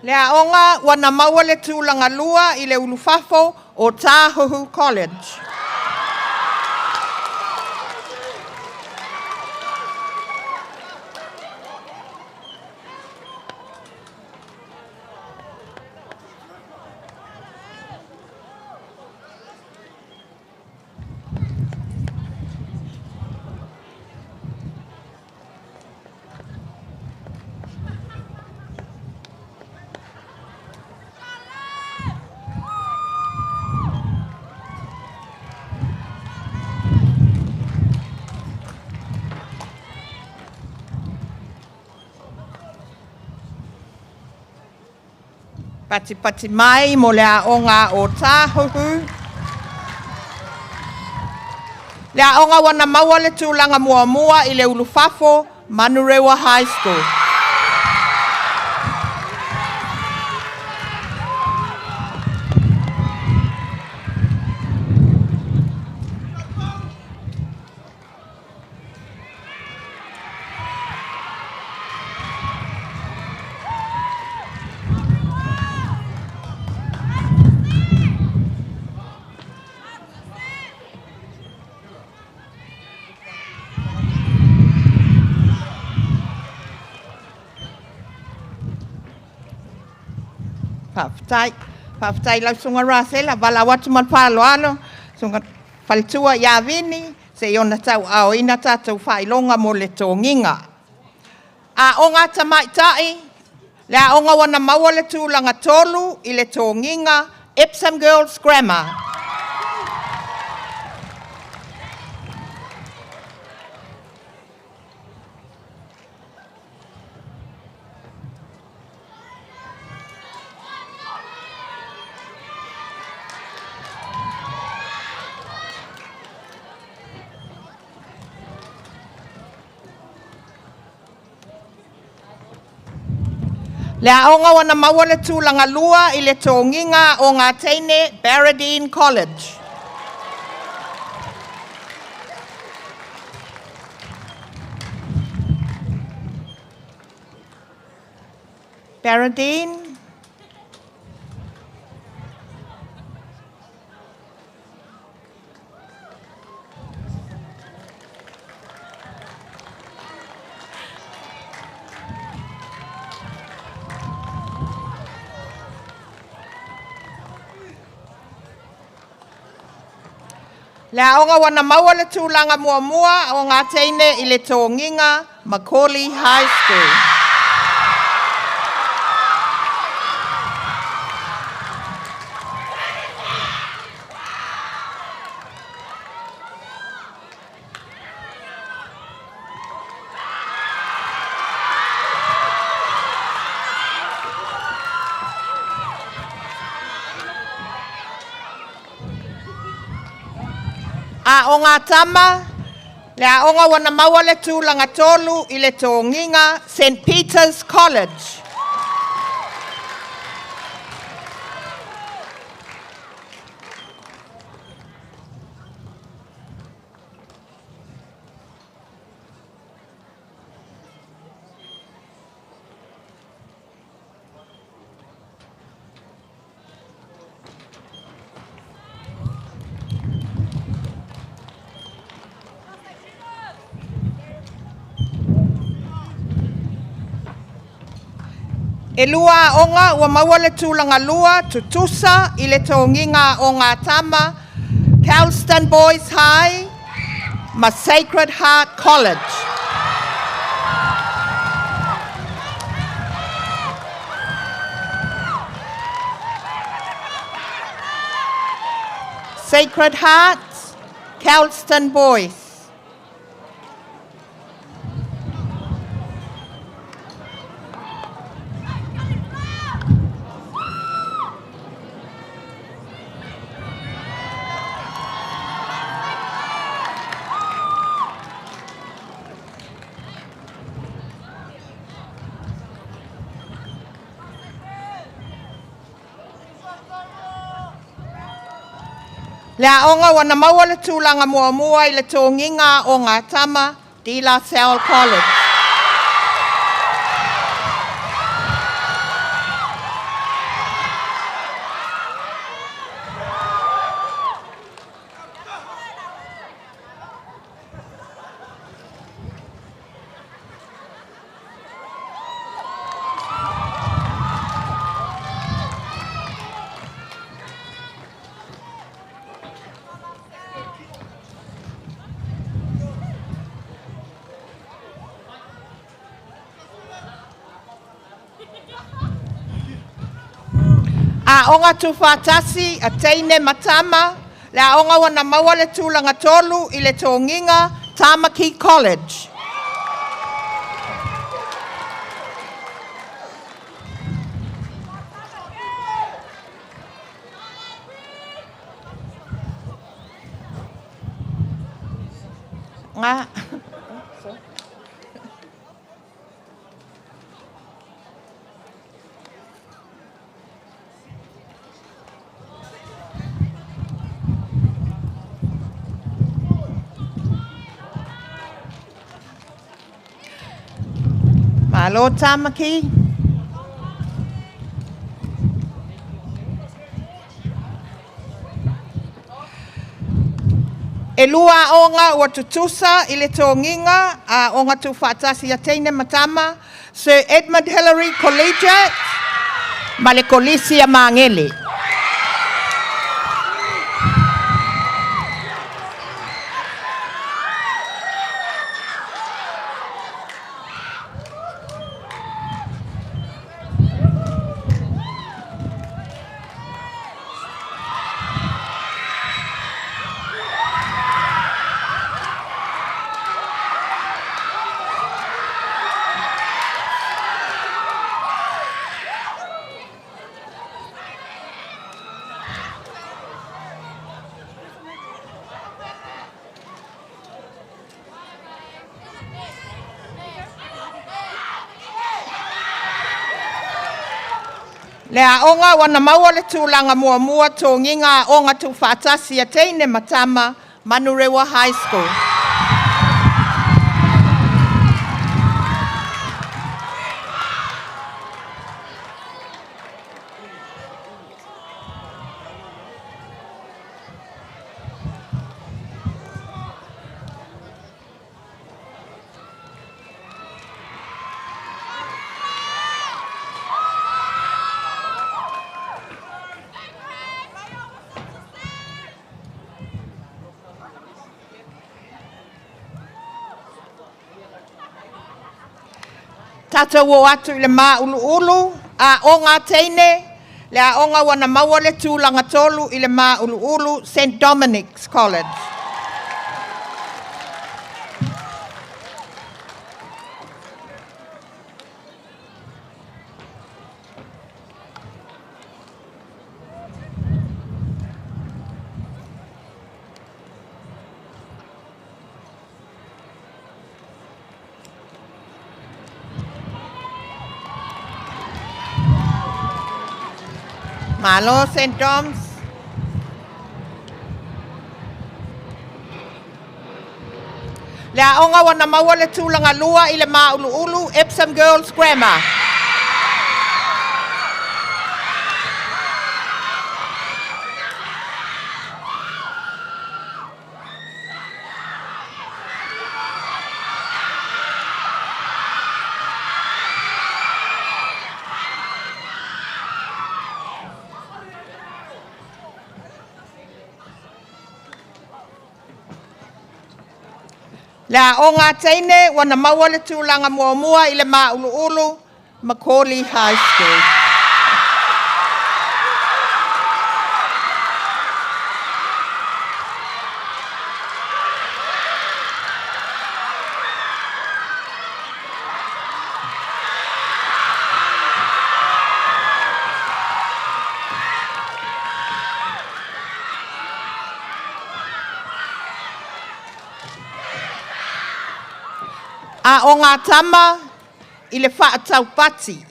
Le aoga ua na maua le tulaga lua i le ulufafo o Tāhuhu College. Patipati mai mo le aoga o Tāhuhu. Le aoga ua na maua le tulaga muamua i le ulufafo, Manurewa High School. Faafetai. Faafetai lau Susuga Rasela, valaau atu ma le faaaloalo, Susuga Faletua ia Vini, se i ona tauaaoina tatou faailoga mo le togiga. Aoga a Tamaitai, le aoga ua na maua le tulaga tolu i le togiga, Epsom Girls Grammar. Le aoga ua na maua le tulaga lua i le togiga o ngā teine, Baradene College. Baradene. Le aoga ua na maua le tulaga muamua o ngā teine i le togiga, McAuley High School. Aoga Tama, le aoga ua na maua le tulaga tolu i le togiga, St. Peter's College. E lua aoga ua maua le tulaga lua tutusa i le togiga o ngā tama, Kelston Boys High ma Sacred Heart College. Sacred Heart, Kelston Boys. Le aoga ua na maua le tulaga muamua i le togiga aoga a tama, De La Salle College. Aoga Tuufaatasi a Teine ma Tama, le aoga ua na maua le tulaga tolu i le togiga Tamaki College. Nga. Malo Tamaki. E lua aoga ua tutusa i le togiga Aoga Tuufaatasi a Teine ma Tama, Sir Edmund Hillary Collegiate ma le Kolisi a Magele. Le aoga ua na maua le tulaga muamua togiga Aoga Tuufaatasi a Teine ma Tama, Manurewa High School. Tatou o atu i le māuluulu, aoga a teine, le aoga ua na maua le tulaga tolu i le māuluulu, St Dominic's College. Malo St. Dom's. Le aoga ua na maua le tulaga lua i le māuluulu, Epsom Girls Grammar. Le aoga a teine ua na maua le tulaga muamua i le māuluulu, McAuley High School. Aoga a tama i le faataupati.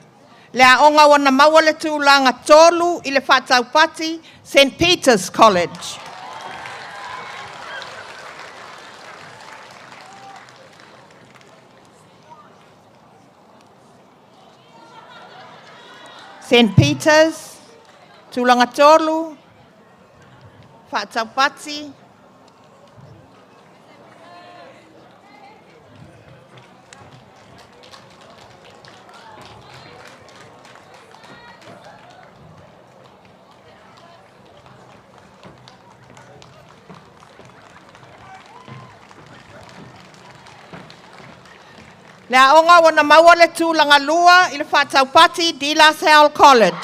Le aoga ua na maua le tulaga tolu i le faataupati, St Peter's College. St Peters, Tulaga Tolu, Faataupati. Le aoga ua na maua le tulaga lua i le faataupati De La Salle College.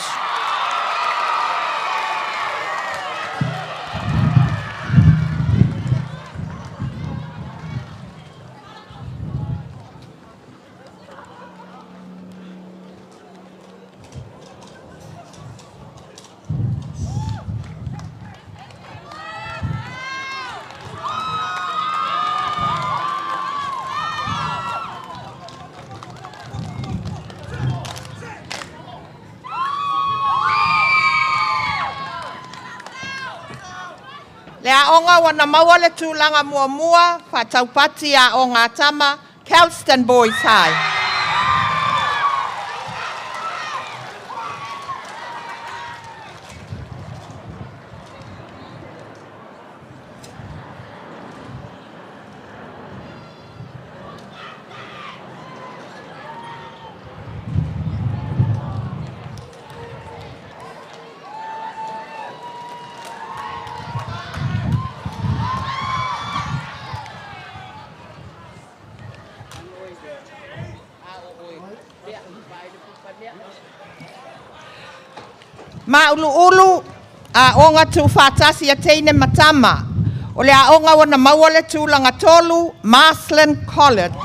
Le aoga ua na maua le tulaga muamua faataupati Aoga a Tama, Kelston Boys High. Mauluulu Aoga Tuufaatasi a Teine ma Tama. O le aoga ua na maua le tulaga tolu, Marsland College.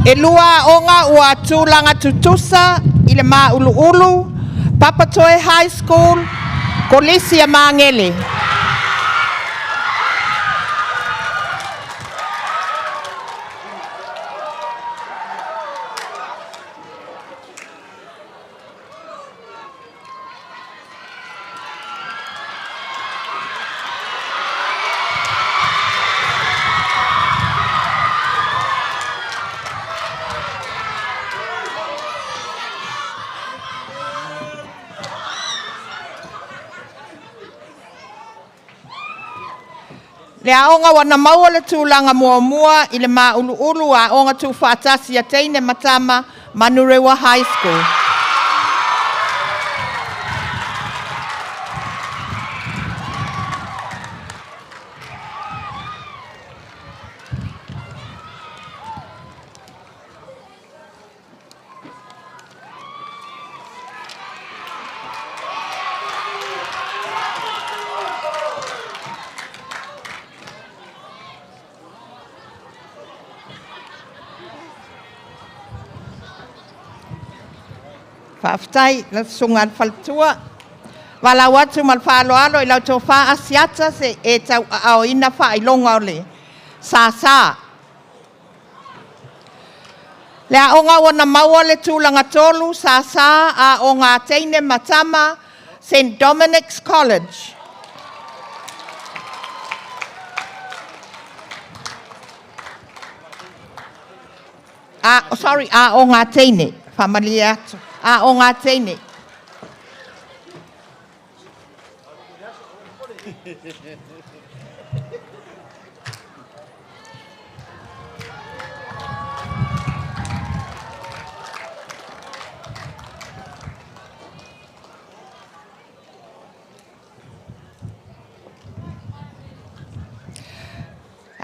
E lua aoga ua tulaga tutusa i le Māuluulu, Papatoe High School, Kolisi a Magele. Le aoga ua na maua le tulaga muamua i le Māuluulu Aoga Tuufaatasi a Teine ma Tama, Manurewa High School. Faafetai lau susuga i le faletua. Valaau atu ma le faaaloalo i lau Tofa Asiata se i e tauaaoina faailoga o le sasa. Le aoga ua na maua le tulaga tolu, sasa Aoga a Teine ma Tama, St Dominic's College. A, oh, sorry, Aoga a Teine, faamalie atu, Aoga a Teine.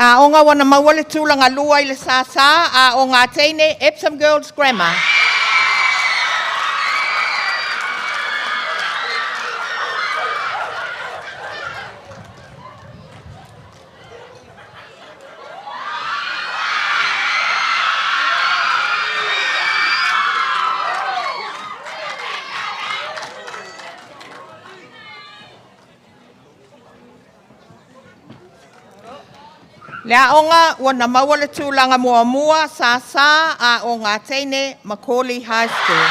Aoga ua na maua le tulaga lua i le sasa, Aoga a Teine, Epsom Girls Grammar. Le aoga ua na maua le tulaga muamua Sasa Aoga Teine McCauley High School.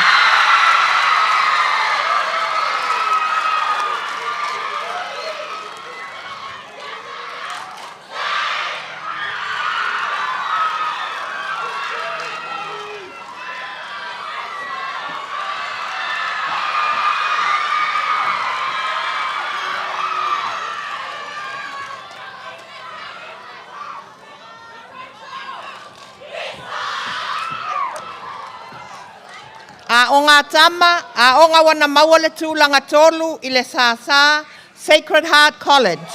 Aoga Tama, aoga ua na maua le tulaga tolu i le Sasa Sacred Heart College.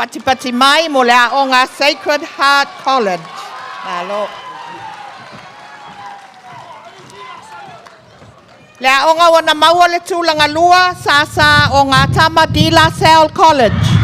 Patipati mai mo le aoga Sacred Heart College. Malo. Le aoga ua na maua le tulaga lua Sasa Aoga Tama De La Salle College.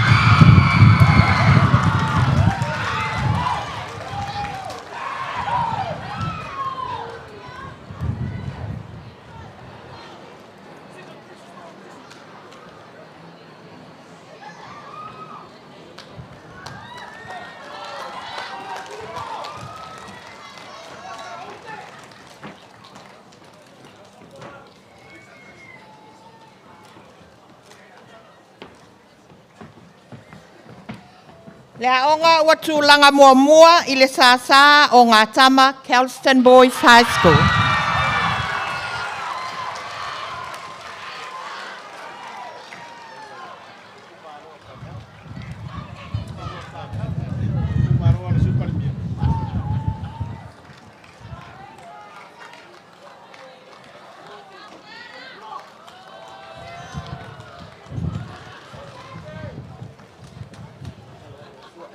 Le aoga ua tulaga muamua i le Sasa Aoga Tama Kelston Boys High School.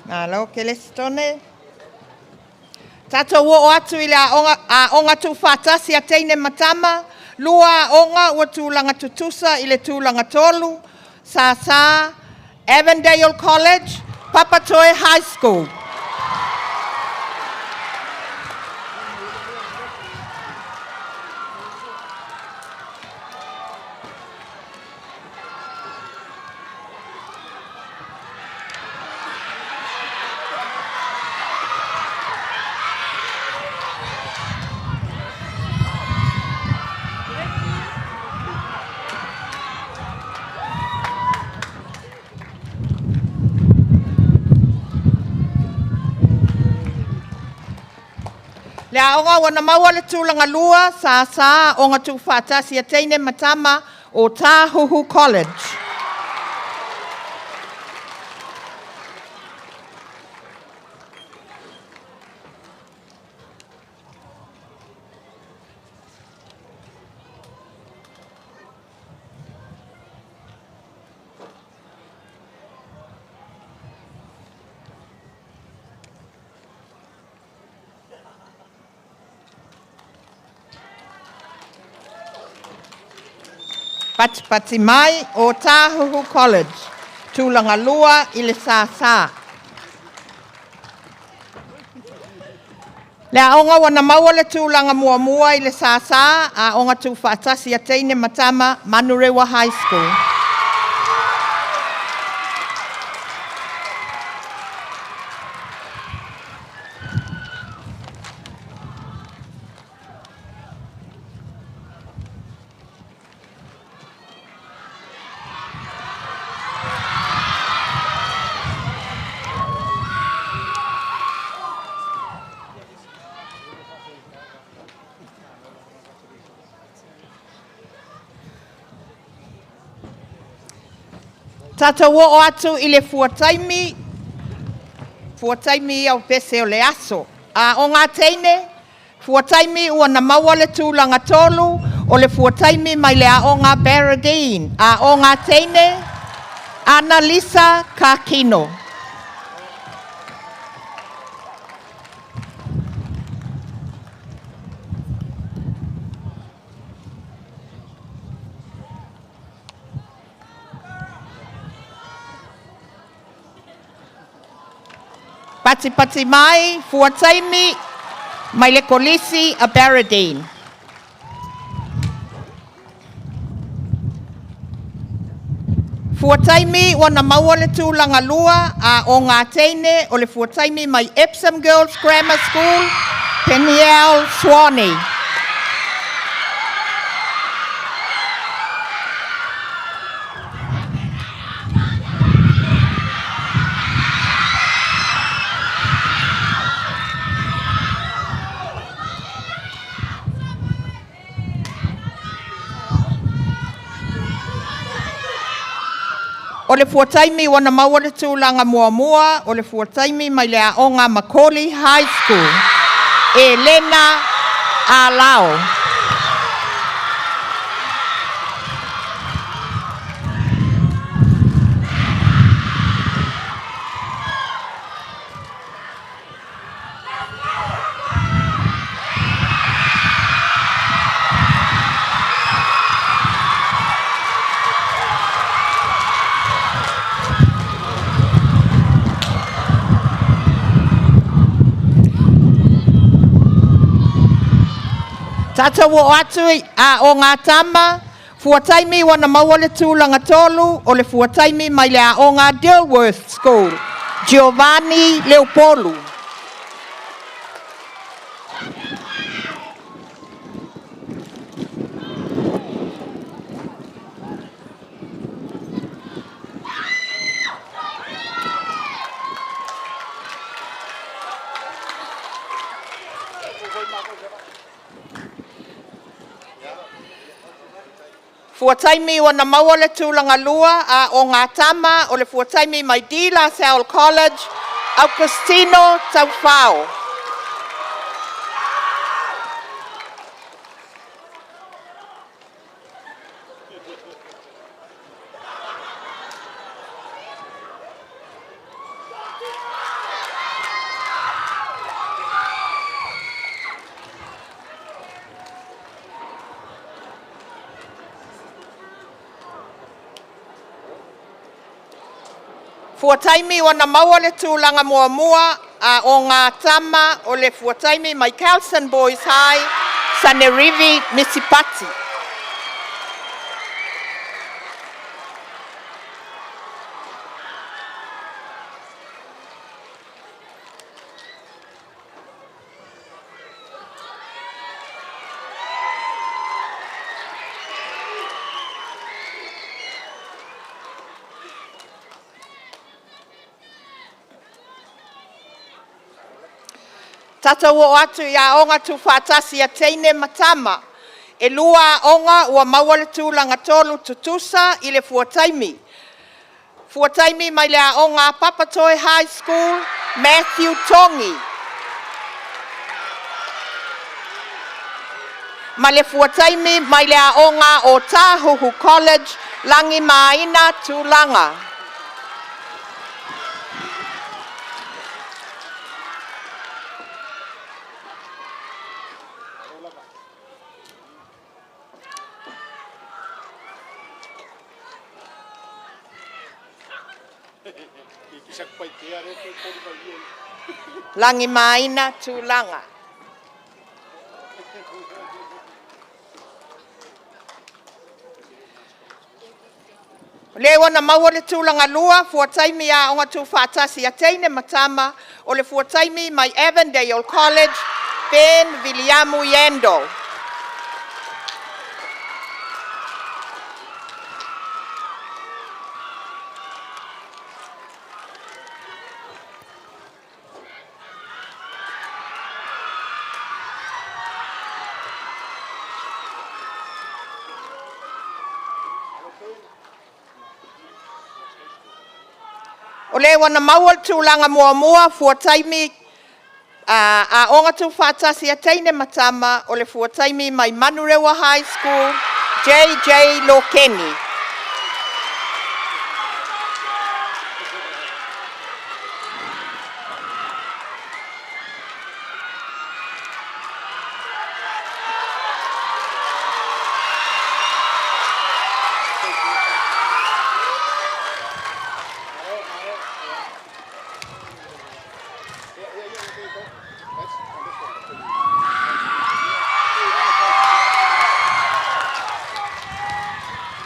Malo, Kelestone. Tatou oo atu i le aoga, aoga tuufaatasi a teine ma tama, lua aoga ua tulaga tutusa i le tulaga tolu, Sasa Avondale College, Papatoe High School. Le aoga ua na maua le tulaga lua, Sasa Aoga Tuufaatasi a Teine ma Tama Ōtāhuhu College. Patipati mai Ōtāhuhu College, tulaga lua i le Sasa. Le aoga ua na maua le tulaga muamua i le Sasa, Aoga Tuufaatasi a Teine ma Tama, Manurewa High School. Tatou oo atu i le fuataimi, fuataimi ia o pese o le aso. Aoga Teine, fuataimi ua na maua le tulaga tolu o le fuataimi mai le aoga Baradene. Aoga Teine, Analisa Kakino. Patipati mai, fuataimi mai le Kolisi a Baradene. Fuataimi ua na maua le tulaga lua a o ngā teine o le fuataimi mai Epsom Girls Grammar School, Peniel Swanee. O le fuataimi ua na maua le tulaga muamua o le fuataimi mai le aoga McCauley High School, Elena Alao. Tatou oo atu i a o ngā tama, fuataimi ua na maua le tulaga tolu o le fuataimi mai le aoga Dilworth School, Giovanni Leopolu. Fuataimi ua na maua le tulaga lua a o ngā tama o le fuataimi mai De La Salle College, Augustino Taufao. Fuataimi ua na maua le tulaga muamua a o ngā tama o le fuataimi mai Carlson Boys High, Sanerivi Misipati. Tatou oo atu i Aoga Tuufaatasi a Teine ma Tama. E lua aoga ua maua le tulaga tolu tutusa i le fuataimi. Fuataimi mai le aoga a Papatoe High School, Matthew Tongi. Ma le fuataimi mai le aoga o Tāhuhu College, Lagimāina Tulaga. Lagimāina Tulaga. O lea ua na maua le tulaga lua, fuataimi Aoga Tuufaatasi a Teine ma Tama o le fuataimi mai Avondale College, Ben Viliamu Yando. O lea ua na maua le tulaga muamua fuataimi a Aoga Tuufaatasi a Teine ma Tama o le fuataimi mai Manurewa High School, JJ Lokeni.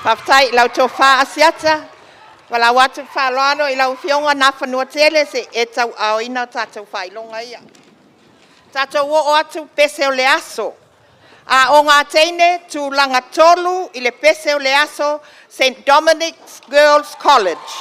Faafetai i lau tofa Asiata, valaau atu ma le faaaloalo i lau Afioga Nafanuatele se i e tauaaoina o tatou faailoga ia. Tatou oo atu i pese o le aso. Aoga a Teine Tulaga 3 i le pese o le aso St Dominic's Girls College.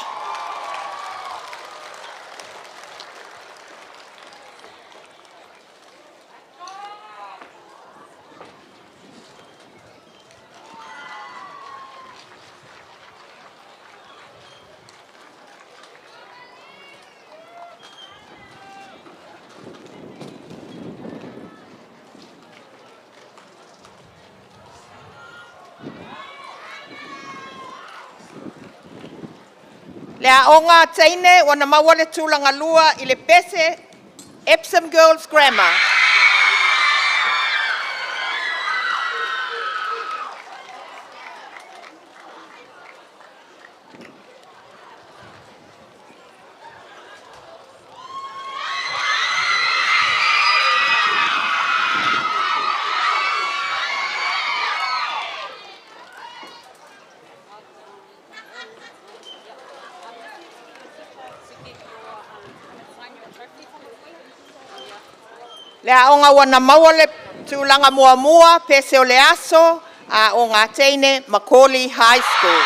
Le aoga a teine ua na maua le tulagalua i le pese Epsom Girls Grammar. Le aoga ua na maua le tulaga muamua pese o le aso Aoga a Teine McAuley High School.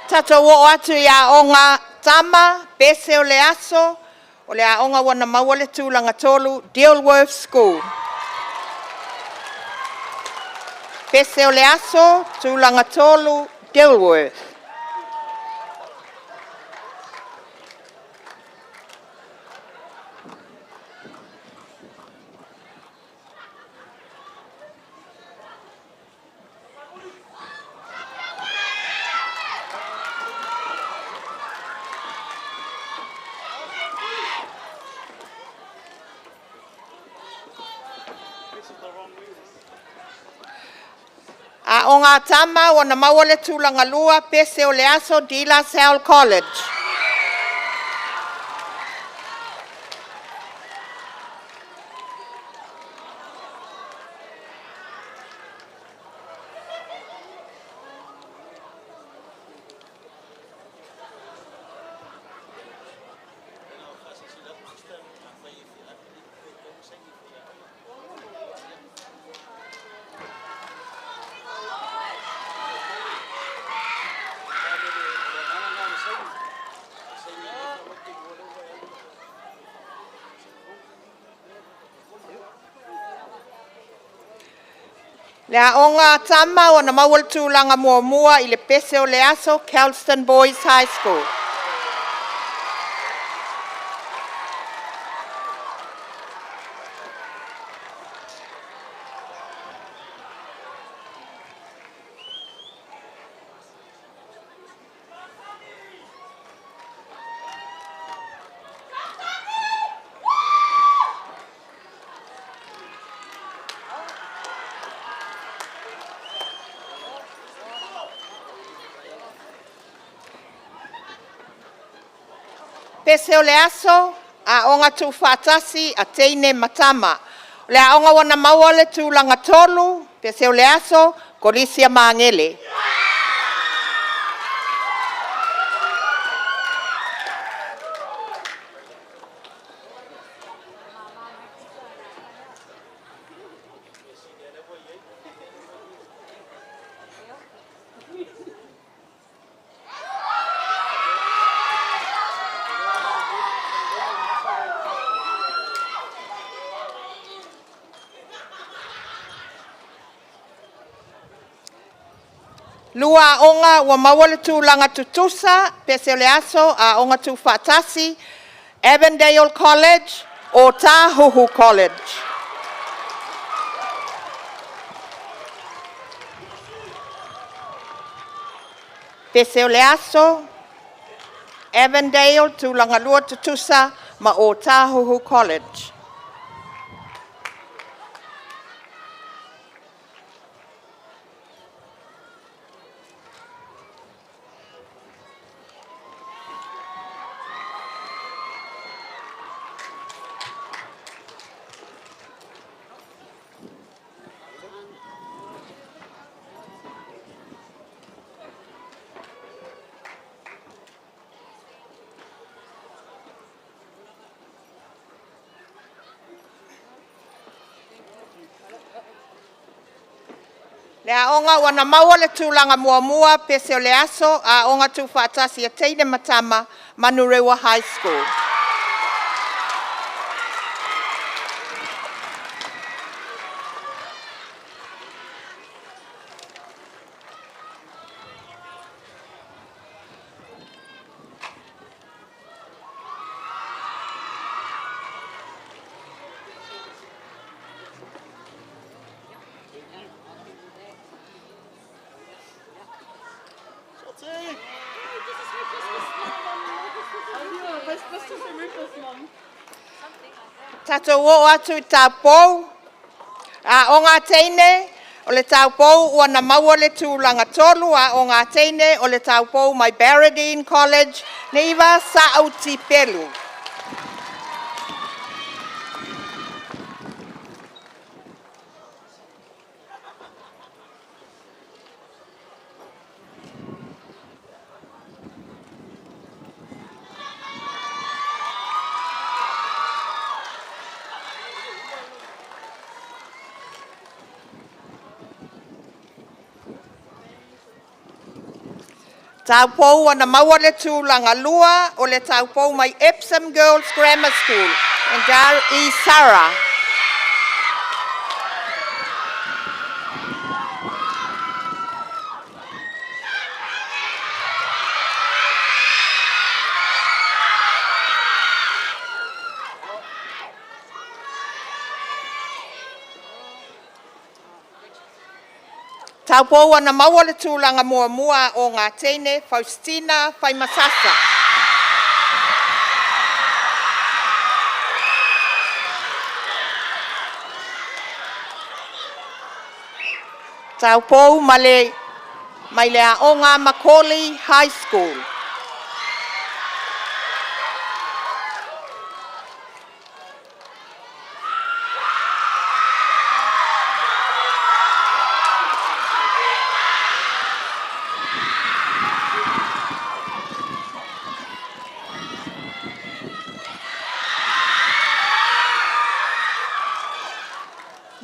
Tatou oo atu i aoga tama, pese o le aso, o le aoga ua na maua le tulaga 3, Dilworth School. Pese o le aso, tulaga 3, Dilworth. Aoga a Tama ua na maua le tulaga 2, pese o le aso, De La Salle College. Le aoga a tama ua na maua le tulaga muamua i le pese o le aso Kelston Boys High School. Pese o le aso, Aoga Tuufaatasi a Teine ma Tama. O le aoga ua na maua le tulaga 3, pese o le aso, Kolisi a Magele. Lua aoga ua maua le tulaga tutusa, pese o le aso, Aoga Tuufaatasi, Avondale College, Otahuhu College. Pese o le aso, Avondale, tulaga lua tutusa ma Ōtāhuhu College. Le aoga ua na maua le tulaga muamua pese o le aso Aoga Tuufaatasi a Teine ma Tama, Manurewa High School. Tatou oo atu i taupou, Aoga a Teine o le taupou ua na maua le tulaga 3, Aoga a Teine o le taupou mai Baradene College, Neiva Saau Tipelu. Taupou ua na maua le tulaga lua o le taupou mai Epsom Girls Grammar School and R.E. Sarah. Taupou ua na maua le tulaga muamua Aoga a Teine, Faustina Faimasasa. Taupou ma le mai le Aoga McAuley High School.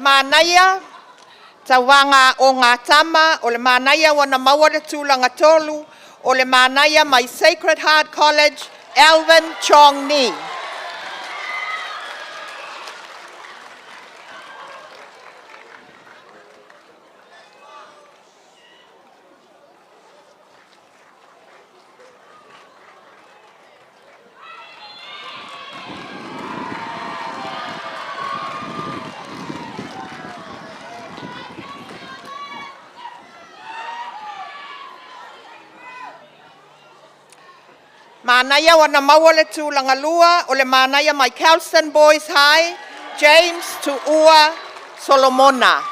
Manaia, tauvaga o ngā tama, o le manaia ua na maua le tulaga tolu, o le manaia mai Sacred Heart College, Alvin Chong Nee. Manaia ua na maua le tulaga lua o le manaia mai Kelston Boys High, James Tuua Solomona.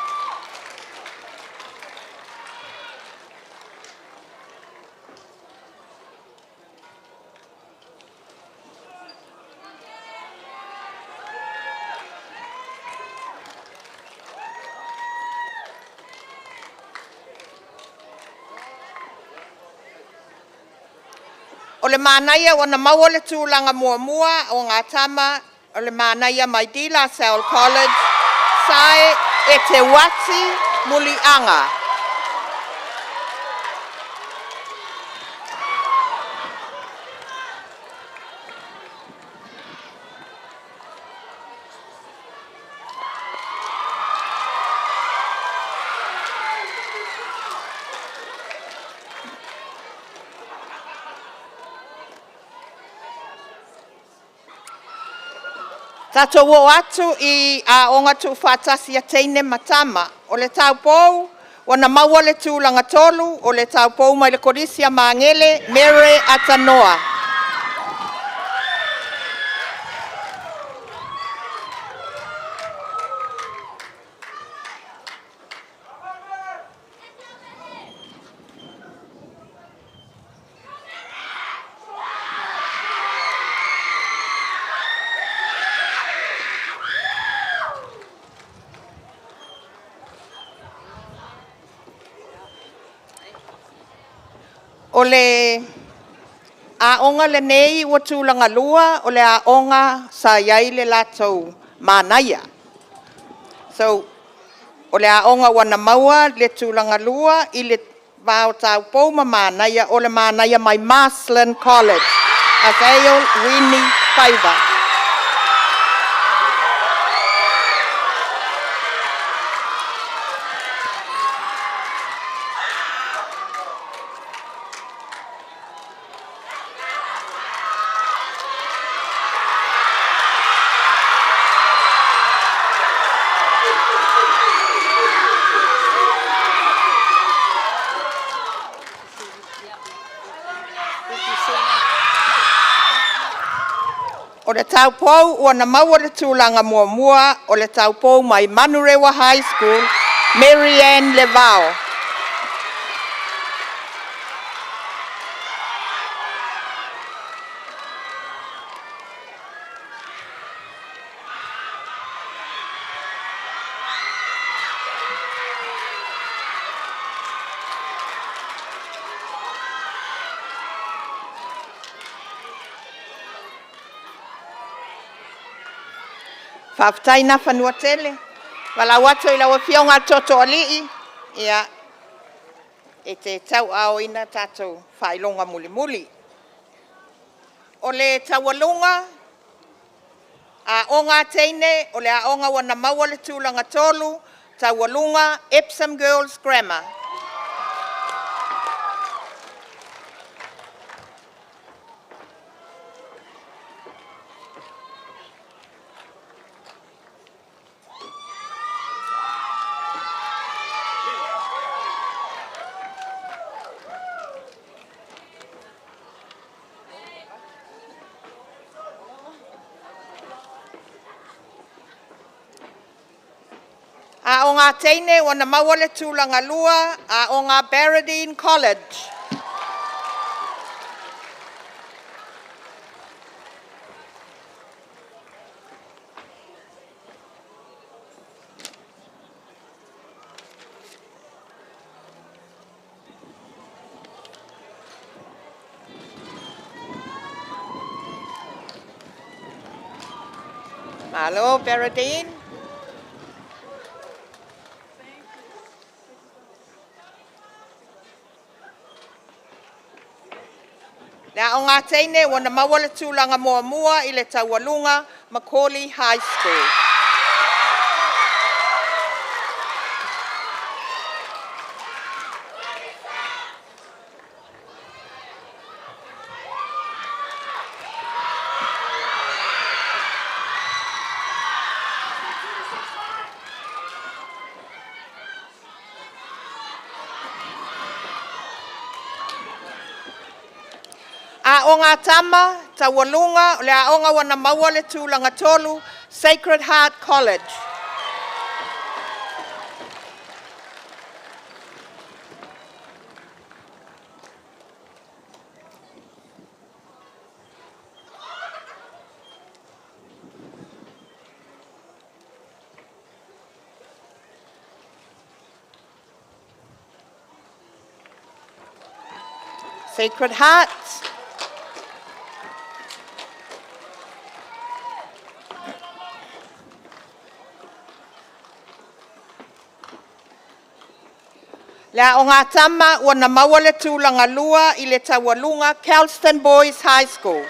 O le manaia ua na maua le tulaga muamua o ngā tama o le manaia mai De La Salle College, Sae e te Wati Mulianga. Tatou oo atu i Aoga Tuufaatasi a Teine ma Tama. O le taupou ua na maua le tulaga tolu o le taupou mai le Kolisi a Magele, Mere Atanoa. O le aoga lenei ua tulaga lua, o le aoga sa i ai le latou manaia. So, o le aoga ua na maua le tulaga lua i le va o taupou ma manaia, o le manaia mai Marsland College, Aveil Winnie Faiva. O le taupou ua na maua le tulaga muamua o le taupou mai Manurewa High School, Mary Ann Levao. Faafetai Nafanuatele. Valaau atu i lau Afioga i le Tootooalii, ia, e te tauaaoina tatou faailoga mulimuli. O le taualuga a Aoga a Teine, o le aoga ua na maua le tulaga 3, taualuga Epsom Girls Grammar. Aoga a Teine ua na maua le tulaga lua, Aoga Baradene College. Malo Baradene. Le Aoga a Teine ua na maua le tulaga muamua i le taualuga McCauley High School. Aoga a Tama, taualuga, o le aoga ua na maua le tulaga 3, Sacred Heart College. Sacred Heart. Le Aoga a Tama ua na maua le tulaga lua i le taualuga Kelston Boys High School.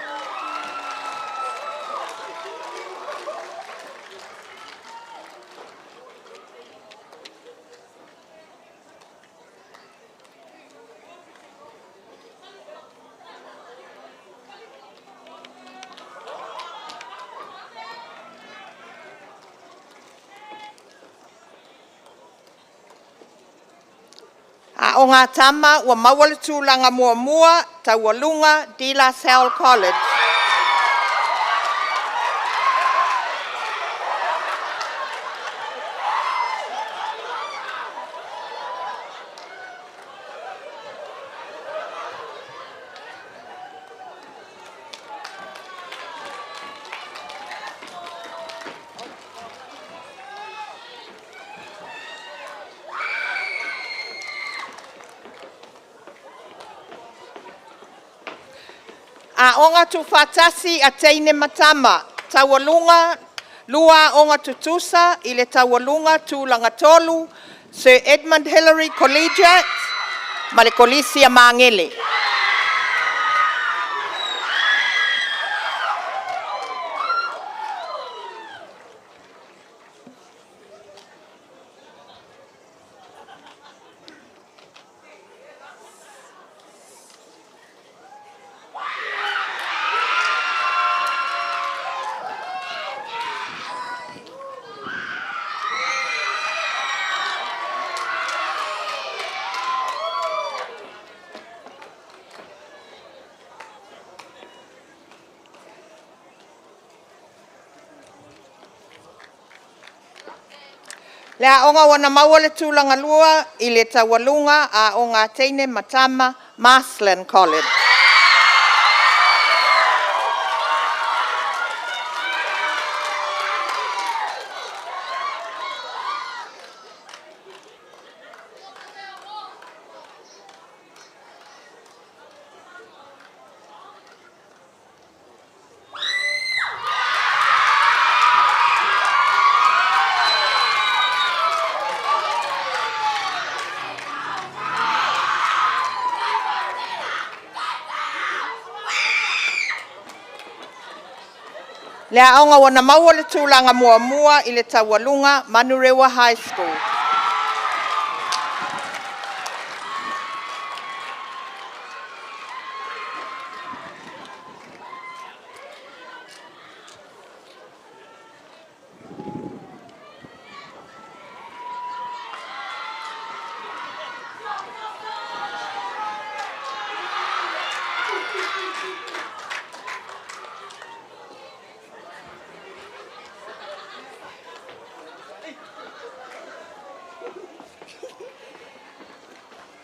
Aoga a Tama ua maua le tulaga muamua taualuga De La Salle College. Aoga Tuufaatasi a Teine ma Tama, Taualuga 2.tutusa i le taualuga tulaga 3, Sir Edmund Hillary Collegiate ma le Kolisi a Magele. Le aoga ua na maua le tulaga lua i le taualuga Aoga a Teine ma Tama, Marsland College. Le aoga ua na maua le tulaga muamua i le taualuga Manurewa High School.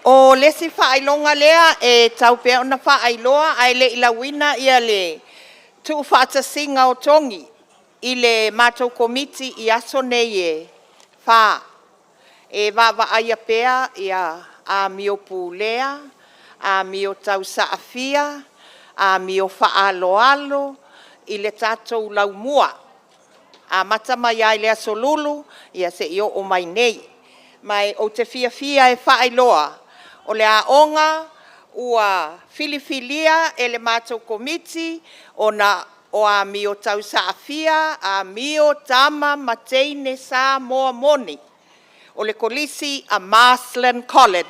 O le isi faailoga lea e tau pea ona faailoa ae le i lauina ia le tuufaatasiga o togi i le matou komiti i aso nei e 4, e vaavaaia pea ia amio pulea, amio tausaafia, amio faaaloalo i le tatou laumua, amata mai lava i le Aso Lulu seia oo mai nei. Ma ou te fiafia e faailoa, o le aoga ua filifilia e le matou Komiti ona o amio tausaafia, amio tama ma teine Samoa moni, o le Kolisi a Marsland College.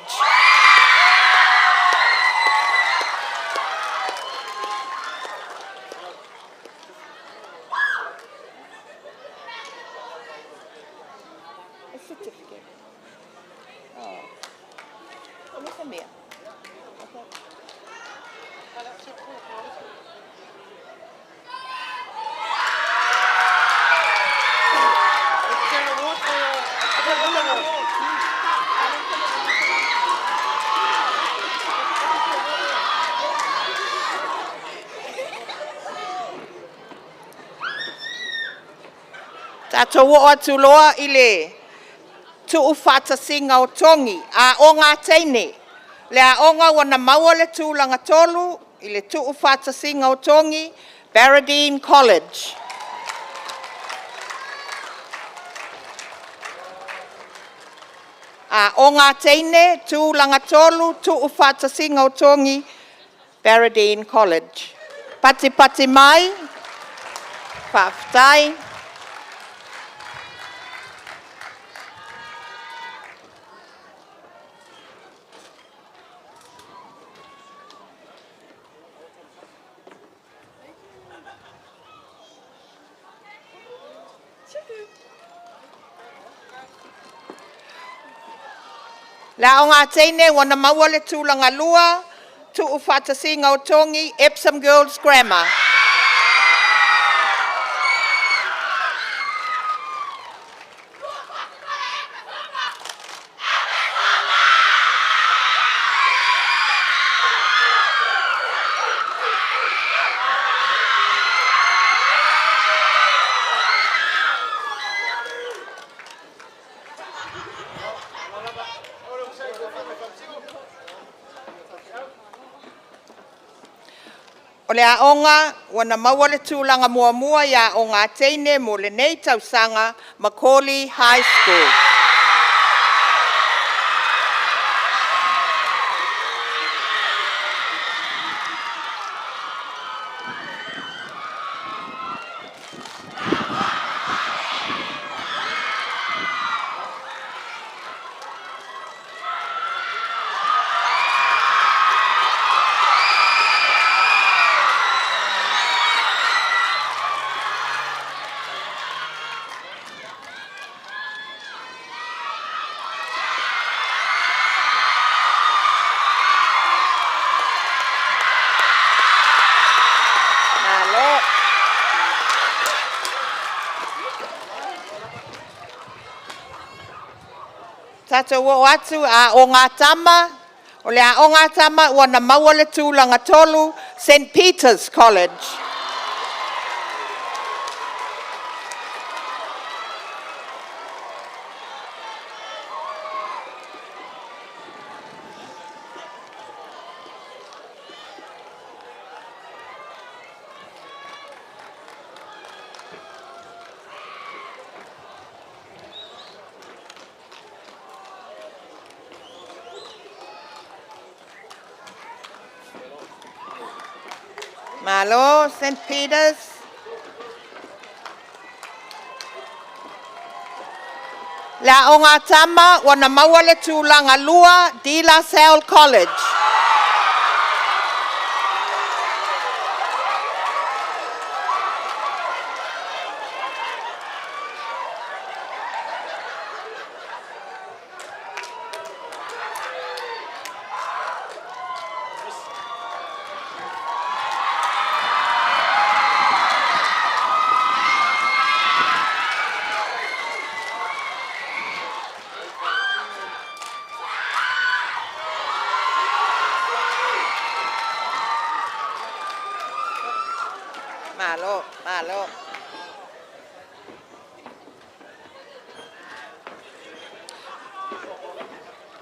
Tatou oo atu loa i le tuufaatasiga o togi, Aoga a Teine. Le aoga ua na maua le tulaga 3 i le tuufaatasiga o togi, Baradene College. Aoga a Teine, Tulaga 3, Tuufaatasiga o Togi, Baradene College. Patipati mai, faafetai. Le Aoga a Teine ua na maua le tulaga 2, tuufaatasiga o togi, Epsom Girls Grammar. O le aoga ua na maua le tulaga muamua i aoga a teine mo lenei tausaga, McAuley High School. Malo. Tatou oo atu Aoga a Tama. O le Aoga a Tama ua na maua le tulaga 3, St Peters College. Malo St Peters. Le Aoga a Tama ua na maua le tulaga 2, De La Salle College. Malo, malo.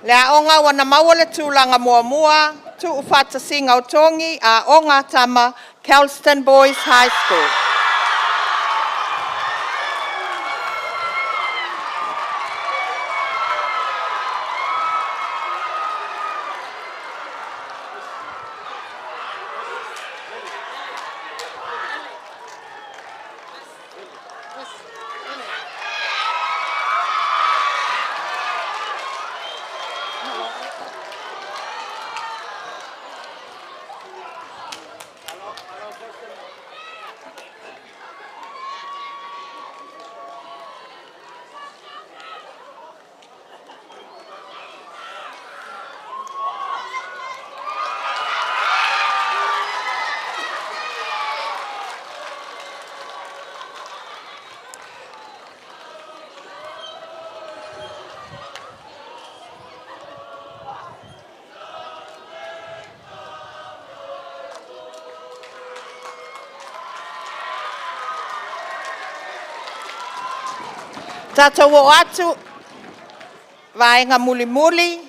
Le aoga ua na maua le tulaga muamua, Tuufaatasiga o Togi, Aoga a Tama, Kelston Boys High School. Tatou oo atu vaega mulimuli,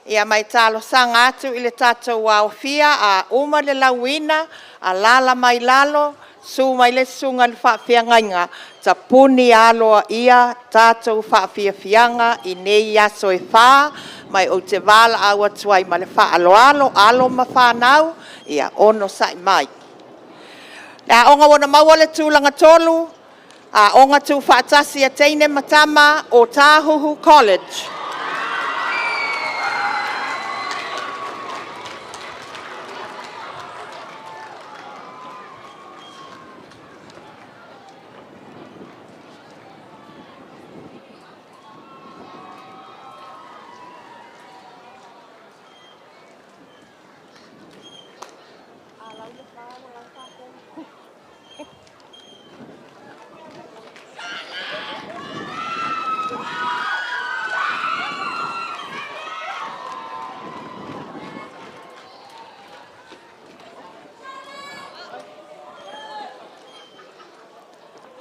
ia ma e talosaga atu i le tatou aofia a uma le lauina, alala mai lalo, susu mai le susuga i le faafeagaiga, tapuni aloaia tatou faafiafiaga i nei aso e 4. Ma ou te valaau atu ai ma le faaaloalo, alo ma fanau, ia onosai mai. Le aoga ua maua le Tulaga 3, Aoga Tuufaatasi a Teine ma Tama, Otahuhu College.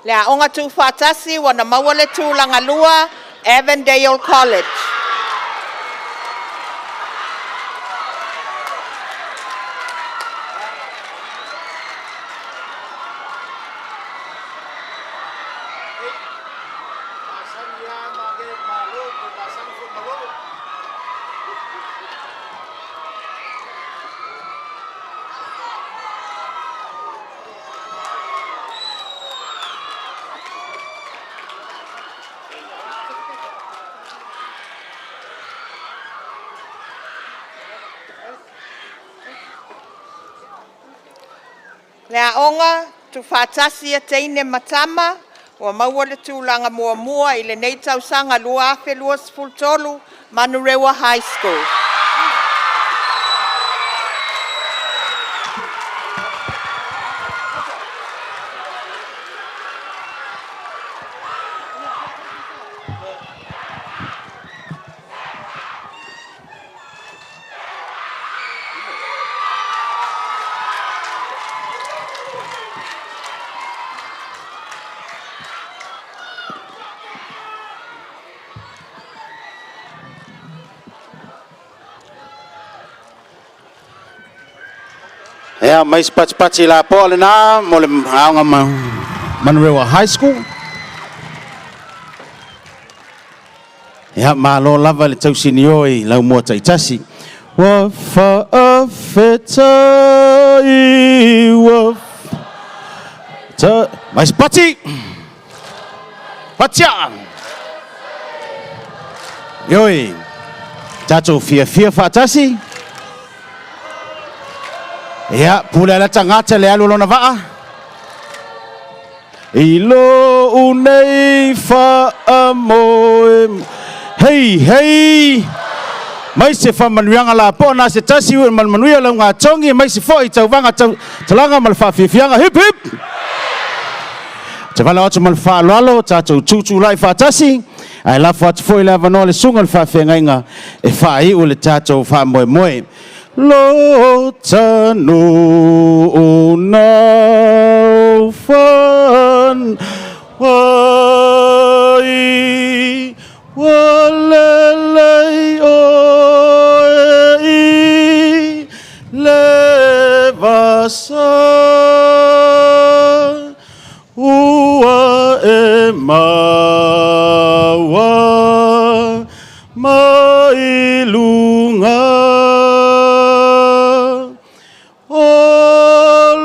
Le Aoga Tuufaatasi ua na maua le Tulaga 2, Avondale College. Le aoga tuufaatasi ia teine ma tama ua maua le tulaga muamua i lenei tausaga 2023 Manurewa High School. Ia, mai se patipati lapoa lenā mo le aoga Manurewa High School. Ia, malo lava le tausinio i laumua taitasi. Ua faafetai ua ta... Mai se pati! Patia! Ioe, tatou fiafia faatasi. Ia, pule ala tagata le alu o lona vaa. I lou nei faamoe. Hei, hei! Mai se faamanuiaga lapoa na se tasi ua manumanuia lau gatogi mai se foi tauvaga tau talaga ma le faafiafiaga. Hip hip! Te vala atu ma le faaaloalo, tatou tutulai faatasi, ae lafo atu foi le avanoa le susuga i le faafeagaiga e faaiu le tatou faamoemoe. Lo tanu nau fan wai wa lelei oe i le vasa ua e maua mai luga o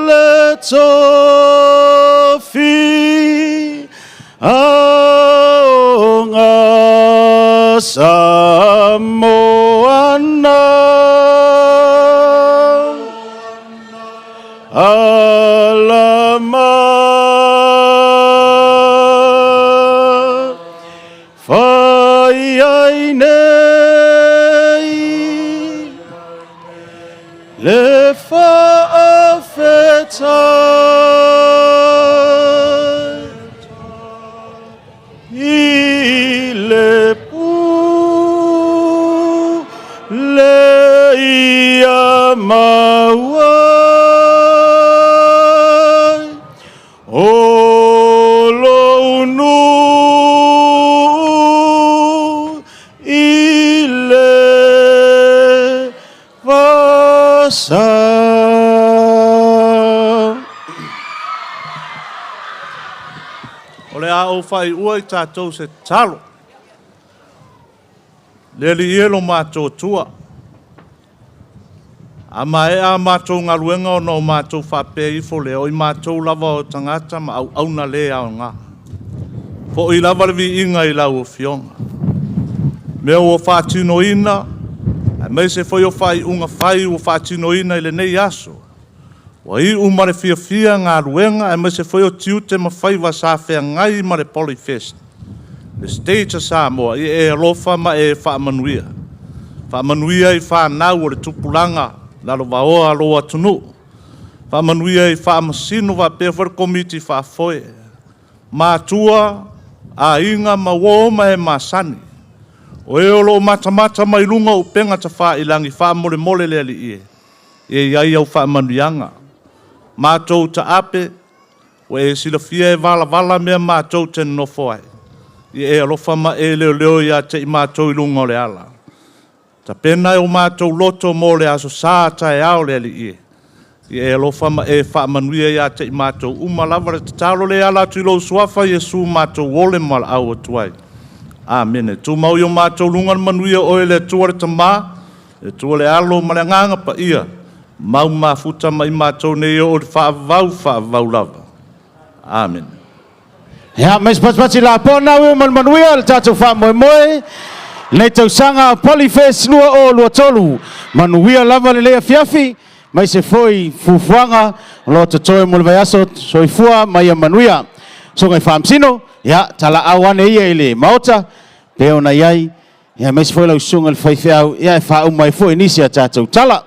le tofi aoga Samoana alama fai ai nei le faafetai i le pule ia maua o lou nuu i le vasa. O le a ou faaiua i tatou se tatalo. Le Alii e lo matou Atua, a maea a matou galuega ona o matou faapea ifo lea, o i matou lava o tagata ma auauna le aoga. Fo'i lava le viiga i lau Afioga. Mea ua faatinoina, aemaise foi o faaiuga fai ua faatinoina i lenei aso, ua iu ma le fiafia galuega, aemaise foi o tiute ma faiva sa feagai ma le Polyfest, le Stage a Samoa, i e alofa ma e faamanuia. Faamanuia i fanau o le tupulaga lalovaoa a lou atunuu. Faamanuia i faamasino faapea foi le komiti faafoe. Matua, aiga ma uo ma e masani. O e o loo matamata mai luga o upega tafailagi faamolemole le Alii e. E i ai au faamanuiaga. Matou taape, ua e silafia e valavala mea matou te nonofo ai. Ia e alofa ma e leoleo ia te i matou i luga o le ala. Tapena e o matou loto mo le aso sa taeao le Alii e. Ia e alofa ma e faamanuia ia te i matou uma lava le tatalo le ala atu i lou suafa Iesu matou ole ma valaau atu ai. Amene. Tumau i o matou luga le manuia o Oe le Atua le Tama, le Atua le Alo ma le Agaga Paia, mau mafuta ma i matou nei e oo i le faavavau faavavau lava. Amene. Ia, mai se patipati lapoa na ui ma le manuia le tatou faamoemoe. Lenei tausaga Polyfest 2023, manuia lava lenei afiafi, mai se foi fuafuaga o lo o totoe mo le vaiaso. Soifua ma ia manuia. Susuga i Faamasino, ia, talaau ane ia i le Maota, pe ona i ai, ia, aemaise foi lau susuga i le faifeau, ia, e faauma ai foi nisi a tatou tala.